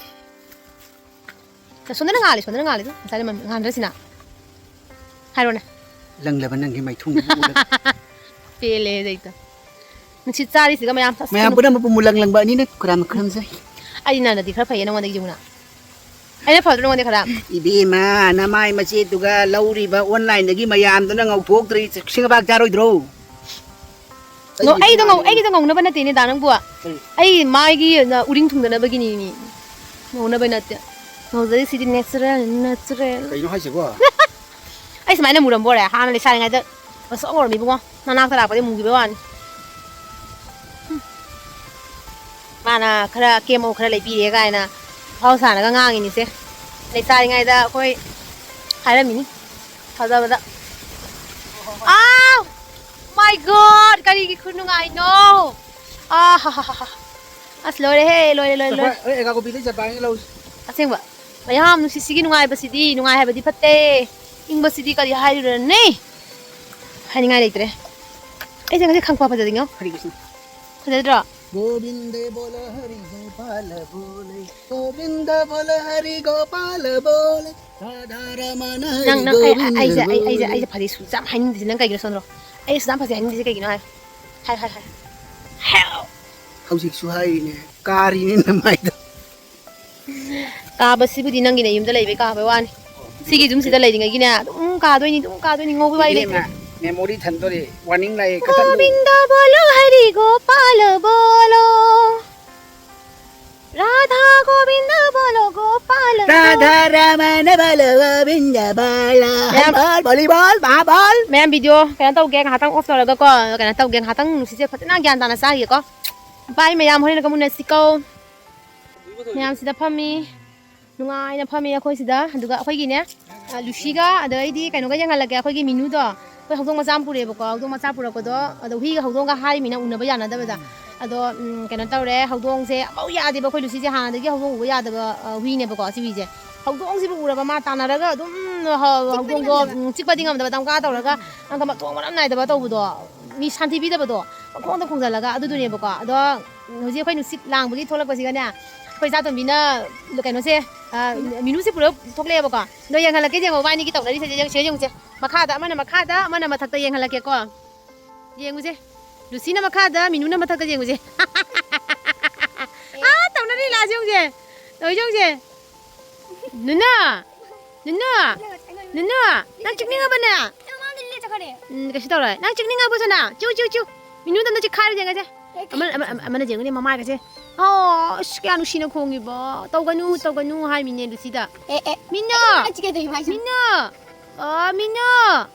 ꯁꯣꯝꯗꯅ ꯉꯥꯜꯂꯤ, ꯁꯣꯝꯗꯅ ꯉꯥꯜꯂꯤ꯫ ꯉꯁꯥꯏꯅ ꯃꯝ-, ꯉꯥꯟꯗ꯭ꯔꯁꯤꯅ? ꯍꯥꯏꯔꯣꯅꯦ꯫ ꯂꯪꯂꯕ ꯅꯪꯒꯤ ꯃꯥꯏꯊꯣꯡꯗꯨꯕꯨ ꯎꯔꯒ꯫ ꯄꯦꯜꯂꯦ ꯍꯧꯖꯤꯛꯇ꯫ ꯅꯨꯡꯁꯤꯠ ꯆꯥꯔꯤꯁꯤꯒ ꯃꯌꯥꯝ ꯑꯁ ꯃꯌꯥꯝ ꯀꯩꯅꯣ꯫ ꯄꯨꯝꯅꯃꯛꯄꯨ ꯃꯨꯂꯪ ꯂꯪꯕ ꯑꯅꯤꯅ ꯈꯨꯔꯥꯝ ꯈꯨꯔꯨꯝꯖꯔꯤ꯫ ꯑꯩꯗꯤ ꯅꯪꯅꯗꯤ ꯈꯔ ꯐꯩꯌꯦ, ꯅꯉꯣꯟꯗꯒꯤ ꯌꯦꯡꯉꯨꯅ꯫ ꯑꯩꯅ ꯐꯗ꯭ꯔꯣ ꯅꯉꯣꯟꯗ ꯈꯔ? ꯏꯕꯦꯝꯃ, ꯅꯃꯥꯏ ꯃꯆꯦꯠꯇꯨꯒ ꯂꯧꯔꯤꯕ online-ꯗꯒꯤ ꯃꯌꯥꯝꯗꯨꯅ ꯉꯧꯊꯣꯛꯇ꯭ꯔꯤ, ꯁꯤꯡ ꯑꯕꯥꯛ ꯆꯥꯔꯣꯏꯗ꯭ꯔꯣ? ꯅꯣ, ꯑꯩꯒꯤꯗꯣ ꯉꯧ-, ꯑꯩꯒꯤꯗꯣ ꯉꯧꯅꯕ ꯅꯠꯇꯦꯅꯦ ꯗꯥ ꯅꯪꯕꯨ꯫ ꯀꯔꯤ? ꯑꯩ ꯃꯥꯏꯒꯤ, ꯅ, ꯎꯔꯤꯡ ꯊꯨꯡꯗꯅꯕꯒꯤꯅꯤ ꯃꯤ꯫ ꯉꯧꯅꯕ ꯅꯠꯇꯦ꯫ ꯉꯧꯖꯔꯤꯁꯤꯗꯤ natural, natural꯫ ꯀꯩꯅꯣ ꯍꯥꯏꯁꯤꯕꯣ? ꯑꯩ ꯁꯨꯃꯥꯏꯅ ꯃꯨꯔꯝꯕ ꯑꯣꯏꯔꯦ? ꯍꯥꯟꯅ ꯂꯩꯁꯥꯔꯤꯉꯩꯗ ꯉꯧꯁꯣꯛ ꯉꯧꯔꯝꯃꯤꯕꯨꯡꯉꯣ꯫ ꯅꯅꯥꯛꯇ ꯂꯥꯛꯄꯗꯤ ꯃꯨꯈꯤꯕꯩ ꯋꯥꯅꯤ꯫ ꯃꯥꯅ ꯈꯔ ꯀꯦꯝꯃꯧ ꯈꯔ ꯂꯩꯕꯤꯔꯦ ꯀꯥꯏꯅ ꯑꯐꯥꯎ ꯁꯥꯔꯒ ꯉꯥꯡꯉꯤꯅꯤꯁꯦ꯫ ꯂꯩꯁꯥꯔꯤꯉꯩꯗ ꯑꯩꯈꯣꯏ ꯍꯥꯏꯔꯝꯃꯤꯅꯤ ꯊꯥꯖꯕꯗ꯫ ꯑꯥꯎ! My God! ꯀꯔꯤꯒꯤ ꯈꯨꯅꯨꯡꯉꯥꯏꯅꯣ? ꯑꯥ ꯍꯥ ꯍꯥ ꯍꯥ ꯍꯥ꯫ ꯑꯁ ꯂꯣꯏꯔꯦꯍꯦ, ꯂꯣꯏꯔꯦ, ꯂꯣꯏꯔꯦ, ꯂꯣꯏꯔꯦ꯫ ꯍꯣꯏ, ꯍꯣꯏ, ꯑꯦꯒꯥ ꯀꯣꯄꯤꯗꯩ ꯆꯠꯄ ꯍꯥꯏꯅ ꯂꯧꯁꯤ꯫ ꯑꯁꯦꯡꯕ꯫ ꯃꯌꯥꯝ ꯅꯨꯡꯁꯤꯠꯁꯤꯒꯤ ꯅꯨꯡꯉꯥꯏꯕꯁꯤꯗꯤ, ꯅꯨꯡꯉꯥꯏ ꯍꯥꯏꯕꯗꯤ ꯐꯠꯇꯦ꯫ ꯏꯪꯕꯁꯤꯗꯤ ꯀꯔꯤ ꯍꯥꯏꯔꯨꯔꯅꯤ? ꯍꯥꯏꯅꯤꯡꯉꯥꯏ ꯂꯩꯇ꯭ꯔꯦ꯫ ꯑꯩꯁꯦ ꯉꯁꯤ ꯈꯪꯐ ꯐꯖꯗꯤꯉꯣ꯫ ꯍꯔꯦ Krishna. ꯐꯖꯗ꯭ꯔꯣ? Govinda ball Harry ꯒꯣꯄꯥꯂ ball, Govinda ball Harry ꯒꯣꯄꯥꯂ ball, Radha ꯔꯃꯅ Harry ꯅꯪ, ꯅꯪ, ꯑꯩ, ꯒꯣꯕꯤꯟꯗ ꯑꯩꯁꯦ, ꯑꯩ, ꯑꯩꯁꯦ, ꯕꯣꯂ꯫ ꯑꯩꯁꯦ ꯐꯗꯤ ꯁꯨꯡꯆꯥꯝ ꯍꯥꯏꯅꯤꯡꯗ꯭ꯔꯤꯁꯦ ꯅꯪ ꯀꯩꯒꯤꯅꯣ ꯁꯣꯟꯗ꯭ꯔꯣ? ꯑꯩ ꯁꯨꯡꯆꯥꯝ ꯐꯖꯩ ꯍꯥꯏꯅꯤꯡꯗ꯭ꯔꯤꯁꯦ ꯀꯩꯒꯤꯅꯣ ꯍꯥꯏ? ꯍꯥꯏ, ꯍꯥꯏ, ꯍꯥꯏ꯫ ꯍꯥꯏ꯫ ꯍꯧꯖꯤꯛꯁꯨ ꯍꯥꯏꯔꯤꯅꯦ, ꯀꯥꯔꯤꯅꯦ ꯅꯃꯥꯏꯗꯣ꯫ ꯀꯥꯕꯁꯤꯕꯨꯗꯤ ꯅꯪꯒꯤ ꯅꯌꯨꯝꯗ ꯂꯩꯕꯩ ꯀꯥꯕꯩ ꯋꯥꯅꯤ꯫ ꯁꯤꯒꯤ ꯌꯨꯝꯁꯤꯗ ꯂꯩꯔꯤꯉꯩꯒꯤꯅꯦ, ꯑꯗꯨꯝ ꯀꯥꯗꯣꯏꯅꯤ, ꯑꯗꯨꯝ ꯀꯥꯗꯣꯏꯅꯤ, ꯉꯧꯕꯩ ꯋꯥꯔꯤ ꯂꯩꯇ꯭ꯔꯦ꯫ ꯏꯕꯦꯝꯃ, ꯃꯦꯃꯣꯔꯤ ꯊꯟꯗꯣꯔꯦ, ꯋꯥꯔꯅꯤꯡ ꯂꯥꯛꯑꯦ, ꯀꯛꯊꯠꯂꯨ꯫ ꯒꯣꯕꯤꯟꯗ ꯕꯣꯂꯣ ꯍꯔꯤ ꯒꯣꯄꯥꯂ ꯕꯣꯂꯣ, ꯔꯥꯙꯥ ꯒꯣꯕꯤꯟꯗ ꯕꯣꯂꯣ ꯒꯣꯄꯥꯂ ꯕꯣꯂꯣ꯫ ꯔꯥꯙꯥ ꯔꯃꯅ ꯕꯣꯂꯣ ꯒꯣꯕꯤꯟꯗ ꯕꯣꯂꯣ꯫ ꯃꯌꯥꯝ ꯍꯔꯤꯕꯣꯜ, ꯚꯣꯂꯤꯕꯣꯜ, ꯃꯍꯥꯕꯣꯜ꯫ ꯃꯌꯥꯝ ꯚꯤꯗꯤꯑꯣ ꯀꯩꯅꯣ ꯇꯧꯒꯦ, ꯉꯥꯏꯍꯥꯛꯇꯪ ꯑꯣꯐ ꯇꯧꯔꯒꯀꯣ, ꯀꯩꯅꯣ ꯇꯧꯒꯦ, ꯉꯥꯏꯍꯥꯛꯇꯪ ꯅꯨꯡꯁꯤꯠꯁꯦ ꯐꯖꯅ ꯒ꯭ꯌꯥꯟ ꯇꯥꯅ ꯆꯥꯈꯤꯒꯦꯀꯣ꯫ ꯕꯥꯏ ꯃꯌꯥꯝ, ꯍꯣꯔꯦꯟ ꯑꯃꯨꯛ ꯎꯅꯁꯤꯀꯣ꯫ ꯃꯌꯥꯝ ꯁꯤꯗ ꯐꯝꯃꯤ꯫ ꯅꯨꯡꯉꯥꯏꯅ ꯐꯝꯃꯤ ꯑꯩꯈꯣꯏ ꯁꯤꯗ꯫ ꯑꯗꯨꯒ ꯑꯩꯈꯣꯏꯒꯤꯅꯦ, ꯑ, ꯂꯨꯁꯤꯒ, ꯑꯗꯩꯗꯤ ꯀꯩꯅꯣꯒ ꯌꯦꯡꯍꯜꯂꯛꯀꯦ, ꯑꯩꯈꯣꯏꯒꯤ ꯃꯤꯅꯨꯗꯣ꯫ ꯑꯩꯈꯣꯏ ꯍꯧꯗꯣꯡ ꯃꯆꯥ ꯑꯃ ꯄꯨꯔꯛꯑꯦꯕꯀꯣ꯫ ꯍꯧꯗꯣꯡ ꯃꯆꯥ ꯄꯨꯔꯛꯄꯗꯣ, ꯑꯗꯣ ꯍꯨꯏꯒ ꯍꯧꯗꯣꯡꯒ ꯍꯥꯏꯔꯤꯃꯤꯅ ꯎꯅꯕ ꯌꯥꯅꯗꯕꯗ꯫ ꯑꯗꯣ, ꯎꯝ, ꯀꯩꯅꯣ ꯇꯧꯔꯦ, ꯍꯧꯗꯣꯡꯁꯦ ꯑꯃꯐꯥꯎ ꯌꯥꯗꯦꯕ꯫ ꯑꯩꯈꯣꯏ ꯂꯨꯁꯤꯁꯦ ꯍꯥꯟꯅꯗꯒꯤ ꯍꯧꯗꯣꯡ ꯎꯕ ꯌꯥꯗꯕ, ꯑ, ꯍꯨꯏꯅꯦꯕꯀꯣ, ꯁꯤ ꯍꯨꯏꯁꯦ꯫ ꯍꯧꯗꯣꯡꯁꯤꯕꯨ ꯎꯔꯕ ꯃꯥ ꯇꯥꯟꯅꯔꯒ ꯑꯗꯨꯝ ꯍ-, ꯆꯤꯛꯄꯗꯤ ꯍꯧꯗꯣꯡꯗꯣ, ꯉꯝꯗꯕ꯫ ꯎꯝ, ꯆꯤꯛꯄꯗꯤ ꯉꯝꯗꯕ, ꯗꯝꯀꯥ ꯇꯧꯔꯒ, ꯑꯪꯀ ꯃꯊꯣꯡ ꯃꯔꯝ ꯅꯥꯏꯗꯕ ꯇꯧꯕꯗꯣ, ꯃꯤ ꯁꯥꯟꯇꯤ ꯄꯤꯗꯕꯗꯣ, ꯄꯪꯈꯣꯡꯗ ꯈꯣꯡꯖꯜꯂꯒ ꯑꯗꯨꯗꯨꯅꯦꯕꯀꯣ꯫ ꯑꯗꯣ ꯍꯧꯖꯤꯛ ꯑꯩꯈꯣꯏ ꯅꯨꯡꯁꯤꯠ ꯂꯥꯡꯕꯒꯤ ꯊꯣꯛꯂꯛꯄꯁꯤꯒꯅꯦ, ꯑꯩꯈꯣꯏ ꯏꯆꯥꯇꯣꯝꯕꯤꯅ ꯀꯩꯅꯣꯁꯦ, ꯑ, ꯃꯤꯅꯨꯁꯦ ꯄꯨꯔ ꯊꯣꯛꯂꯛꯑꯦꯕꯀꯣ꯫ ꯑꯗꯣ ꯌꯦꯡꯍꯜꯂꯛꯀꯦ, ꯌꯦꯡꯉꯣ, ꯏꯕꯥꯅꯤꯒꯤ ꯇꯧꯅꯔꯤꯁꯦ, ꯁꯤꯗ ꯌꯦꯡꯉꯨꯁꯦ, ꯌꯦꯡꯉꯨꯁꯦ꯫ ꯃꯈꯥꯗ ꯑꯃꯅ ꯃꯈꯥꯗ, ꯑꯃꯅ ꯃꯊꯛꯇ ꯌꯦꯡꯍꯜꯂꯛꯀꯦꯀꯣ꯫ ꯌꯦꯡꯉꯨꯁꯦ꯫ ꯂꯨꯁꯤꯅ ꯃꯈꯥꯗ, ꯃꯤꯅꯨꯅ ꯃꯊꯛꯇ ꯌꯦꯡꯉꯨꯁꯦ꯫ ꯑꯥ, ꯇꯧꯅꯔꯤ ꯂꯥꯁ ꯌꯦꯡꯉꯨꯁꯦ꯫ ꯇꯧꯔꯤꯁꯦ ꯌꯦꯡꯉꯨꯁꯦ꯫ ꯅꯨꯅꯨ! ꯅꯨꯅꯨ! ꯅꯨꯅꯨ! ꯅꯪ ꯆꯤꯛꯅꯤꯡꯉꯕꯅꯦ? ꯎꯝ, ꯀꯩꯁꯨ ꯇꯧꯔꯣꯏ꯫ ꯅꯪ ꯆꯤꯛꯅꯤꯡꯉꯕꯣ, ꯁꯅꯥ? ꯆꯤꯎ, ꯆꯤꯎ, ꯆꯤꯎ꯫ ꯃꯤꯅꯨꯗ ꯑꯝꯇ ꯆꯤꯛꯈꯥꯏꯔꯨꯁꯦ ꯌꯦꯡꯉꯁꯦ꯫ ꯑꯃ, ꯑꯃ, ꯑꯃ, ꯑꯃꯅ ꯌꯦꯡꯉꯨꯅꯦ, ꯃꯃꯥꯏꯒꯁꯦ꯫ ꯑꯣ, ꯑꯁ, ꯀꯌꯥ ꯅꯨꯡꯁꯤꯅ ꯈꯣꯡꯉꯤꯕ꯫ ꯇꯧꯒꯅꯨ, ꯇꯧꯒꯅꯨ ꯍꯥꯏꯃꯤꯅꯦ ꯂꯨꯁꯤꯗ꯫ ꯑꯦ, ꯑꯦ꯫ ꯃꯤꯅꯨ! ꯑꯩ ꯆꯤꯛꯀꯦ ꯇꯧꯔꯤꯕ ꯍꯥꯏꯁꯦ꯫ ꯃꯤꯅꯨ! ꯑꯣ, ꯃꯤꯅꯨ!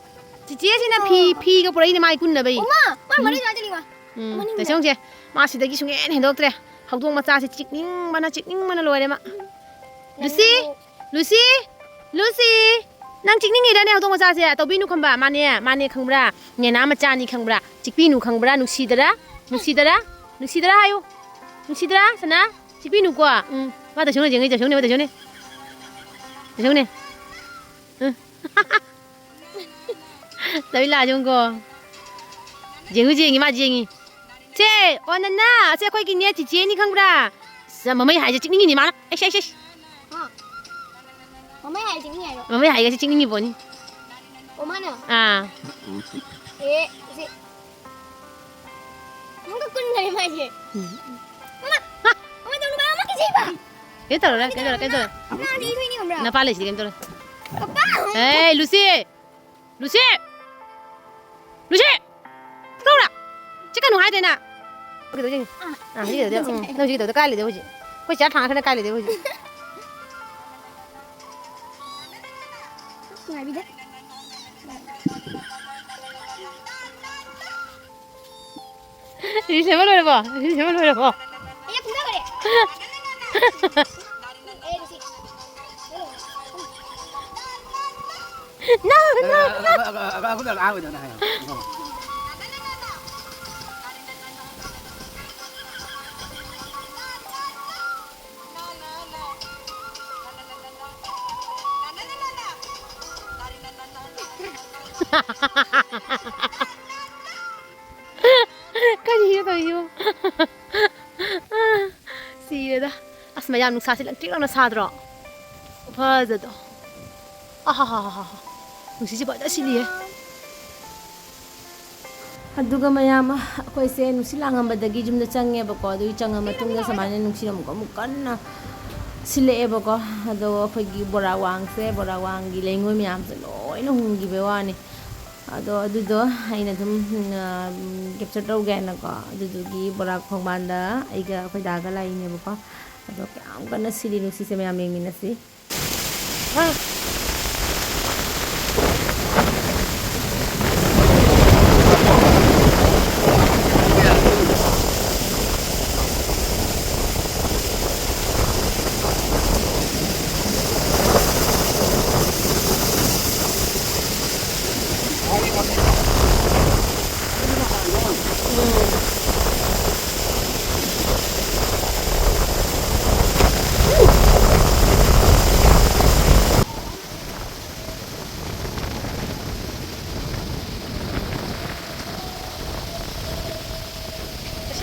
ꯆꯤꯆꯦꯁꯤꯅ ꯐꯤ, ꯑꯣ꯫ ꯐꯤꯒ ꯄꯨꯔꯛꯏꯅꯦ ꯃꯥꯏ ꯀꯨꯟꯅꯕꯩ꯫ ꯑꯣ, ꯃꯥ, ꯃꯥ ꯎꯝ꯫ ꯃꯔꯩ ꯁꯨꯃꯥꯏꯅ ꯆꯠꯂꯤꯕ꯫ ꯎꯝ, ꯃꯅꯤꯡꯗ꯫ ꯇꯩꯁꯦ ꯌꯦꯡꯉꯨꯁꯦ꯫ ꯃꯥ ꯁꯤꯗꯒꯤ ꯁꯨꯡꯍꯦꯟ ꯍꯦꯟꯗꯣꯛꯇ꯭ꯔꯦ꯫ ꯍꯧꯗꯣꯡ ꯃꯆꯥꯁꯦ ꯆꯤꯛꯅꯤꯡꯕꯅ, ꯆꯤꯛꯅꯤꯡꯕꯅ ꯂꯣꯏꯔꯦ ꯃꯥ꯫ ꯂꯨꯁꯤ! ꯂꯨꯁꯤ! ꯂꯨꯁꯤ! ꯅꯪ ꯆꯤꯛꯅꯤꯡꯉꯤꯔꯅꯦ ꯍꯧꯗꯣꯡ ꯃꯆꯥꯁꯦ? ꯇꯧꯕꯤꯅꯨ ꯈꯪꯕ, ꯃꯥꯅꯦ, ꯃꯥꯅꯦ ꯈꯪꯕ꯭ꯔꯥ? ꯅꯦꯅꯥ ꯃꯆꯥꯅꯤ ꯈꯪꯕ꯭ꯔꯥ? ꯆꯤꯛꯄꯤꯅꯨ ꯈꯪꯕ꯭ꯔꯥ? ꯅꯨꯡꯁꯤꯗꯔꯥ? ꯅꯨꯡꯁꯤꯗꯔꯥ? ꯅꯨꯡꯁꯤꯗꯔꯥ ꯍꯥꯏꯌꯨ꯫ ꯅꯨꯡꯁꯤꯗꯔꯥ, ꯁꯅꯥ? ꯁꯤ ꯄꯤꯅꯨꯀꯣ꯫ ꯎꯝ꯫ ꯃꯥ ꯇꯁꯧꯅ ꯌꯦꯡꯉꯤ, ꯇꯁꯧꯅꯦ, ꯃꯥ ꯇꯁꯧꯅꯦ꯫ ꯇꯁꯧꯅꯦ꯫ ꯎꯝ꯫ ꯇꯕꯤꯂꯥ ꯌꯦꯡꯉꯨꯀꯣ꯫ ꯌꯦꯡꯉꯨ, ꯌꯦꯡꯉꯤ, ꯃꯥ ꯌꯦꯡꯉꯤ꯫ ꯁꯦ, ꯑꯣ ꯅꯅꯥ, ꯁꯦ ꯑꯩꯈꯣꯏꯒꯤꯅꯦ ꯆꯤꯆꯦꯅꯤ ꯈꯪꯕ꯭ꯔꯥ? ꯑꯁ, ꯃꯃꯩ ꯍꯥꯏꯁꯦ ꯆꯤꯛꯅꯤꯡꯉꯤꯅꯤ ꯃꯥꯅ꯫ ꯑꯩꯁ, ꯑꯩꯁ, ꯑꯩꯁ꯫ ꯍꯥ? ꯃꯃꯩ ꯍꯥꯏꯁꯦ ꯆꯤꯛꯅꯤꯡꯉꯤ ꯍꯥꯏꯔꯣ? ꯃꯃꯩ ꯍꯥꯏꯒꯁꯦ ꯆꯤꯛꯅꯤꯡꯉꯤ ꯄꯣꯠꯅꯤ꯫ ꯑꯣ ꯃꯥꯅ? ꯑꯥ꯫ ꯑꯦ, ꯁꯤ꯫ ꯑꯃꯨꯛꯀ ꯀꯨꯟꯈꯔꯦ ꯃꯥꯏꯁꯦ꯫ ꯎꯝ꯫ ꯃꯃꯥ! ꯃꯃꯥ, ꯇꯧꯅꯨ, ꯃꯃꯥ, ꯀꯤꯖꯩꯕ! ꯀꯩꯝ ꯇꯧꯔꯣꯏ, ꯀꯩꯝ ꯇꯧꯔꯣꯏ, ꯀꯩꯝ ꯇꯧꯔꯣꯏ꯫ ꯃꯃꯥ, ꯅꯥꯗꯤ ꯏꯊꯣꯏꯅꯤ ꯈꯪꯕ꯭ꯔꯥ? ꯅꯄꯥ ꯂꯩꯁꯤꯗꯤ ꯀꯩꯝ ꯇꯧꯔꯣꯏ꯫ ꯄꯄꯥ! ꯑꯦ, ꯂꯨꯁꯤ! ꯂꯨꯁꯤ! ꯂꯨꯁꯤ! ꯐꯨꯗꯧꯔꯥ? ꯆꯤꯛꯀꯅꯨ ꯍꯥꯏꯗ꯭ꯔꯦ ꯅꯪ꯫ ꯀꯩꯗꯧ ꯌꯦꯡꯉꯤ? ꯑꯥ꯫ ꯑꯥ, ꯍꯧꯖꯤꯛ ꯀꯩꯗꯧꯗꯣꯏꯕ? ꯎꯝ, ꯅꯪ ꯍꯧꯖꯤꯛ ꯀꯩꯗꯧꯗꯣꯏ? ꯀꯥꯏ ꯂꯩꯗꯣꯏꯕ ꯍꯧꯖꯤꯛ? ꯑꯩꯈꯣꯏ ꯆꯤꯌꯥꯔ ꯊꯥꯡꯒꯠꯈ꯭ꯔꯦ, ꯀꯥꯏ ꯂꯩꯗꯣꯏꯕ ꯍꯧꯖꯤꯛ? ꯉꯥꯏꯕꯤꯗꯦ꯫ ꯔꯤꯜꯁ ꯁꯦꯝꯕ ꯂꯣꯏꯔꯕꯣ? ꯔꯤꯜꯁ ꯁꯦꯝꯕ ꯂꯣꯏꯔꯕꯣ? ꯑꯩ ꯀꯨꯝꯊꯈ꯭ꯔꯦ꯫ ꯑꯦ, ꯔꯤꯜꯁ꯫ No, no, no. ꯀꯔꯤꯅꯣ ꯇꯧꯔꯤꯁꯤꯕꯣ? ꯁꯤꯔꯦꯗ꯫ ꯑꯁ, ꯃꯌꯥꯝ ꯅꯨꯡꯁꯥꯁꯦ ꯂꯪꯇ꯭ꯔꯤꯛ ꯂꯪꯅ ꯁꯥꯗ꯭ꯔꯣ? ꯈꯨꯐꯖꯗꯣ꯫ ꯑꯍꯥꯍꯥꯍꯥꯍꯥ꯫ ꯅꯨꯡꯁꯤꯠꯁꯦ ꯐꯖꯅ ꯁꯤꯠꯂꯤꯌꯦ꯫ ꯑꯗꯨꯒ ꯃꯌꯥꯝ ꯑꯩꯈꯣꯏꯁꯦ ꯅꯨꯡꯁꯤꯠ ꯂꯥꯡꯉꯝꯕꯗꯒꯤ ꯌꯨꯝꯗ ꯆꯪꯉꯦꯕꯀꯣ꯫ ꯑꯗꯨꯒꯤ ꯆꯪꯉ ꯃꯇꯨꯡꯗ ꯁꯨꯃꯥꯏꯅ ꯅꯨꯡꯁꯤꯠ ꯑꯃꯨꯛ, ꯑꯃꯨꯛ ꯀꯟꯅ ꯁꯤꯜꯂꯛꯑꯦꯕꯀꯣ꯫ ꯑꯗꯣ ꯑꯩꯈꯣꯏꯒꯤ ꯕꯣꯔꯥ ꯋꯥꯡꯁꯦ, ꯕꯣꯔꯥ ꯋꯥꯡꯒꯤ ꯂꯩꯉꯣꯏ ꯃꯌꯥꯝꯁꯦ ꯂꯣꯏꯅ ꯍꯨꯝꯈꯤꯕꯩ ꯋꯥꯅꯤ꯫ ꯑꯗꯣ ꯑꯗꯨꯗꯣ ꯑꯩꯅ ꯑꯗꯨꯝ, ꯎꯝ, ꯑ, ꯎꯝ, ꯀꯦꯞꯆꯔ ꯇꯧꯒꯦ ꯍꯥꯏꯅꯀꯣ꯫ ꯑꯗꯨꯗꯨꯒꯤ ꯕꯣꯔꯥ ꯈꯣꯡꯕꯥꯟꯗ ꯑꯩꯒ ꯑꯩꯈꯣꯏ ꯗꯥꯒ ꯂꯥꯛꯏꯅꯦꯕꯀꯣ꯫ ꯑꯗꯣ ꯀꯌꯥꯝ ꯀꯟꯅ ꯁꯤꯜꯂꯤ ꯅꯨꯡꯁꯤꯠꯁꯦ ꯃꯌꯥꯝ ꯌꯦꯡꯃꯤꯟꯅꯁꯤ꯫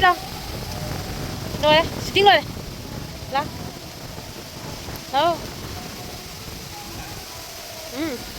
ꯂꯥꯎ꯫ ꯂꯣꯏꯔꯦ, shooting ꯂꯣꯏꯔꯦ꯫ ꯂꯥꯎ꯫ ꯂꯥꯎ꯫ ꯎꯝ꯫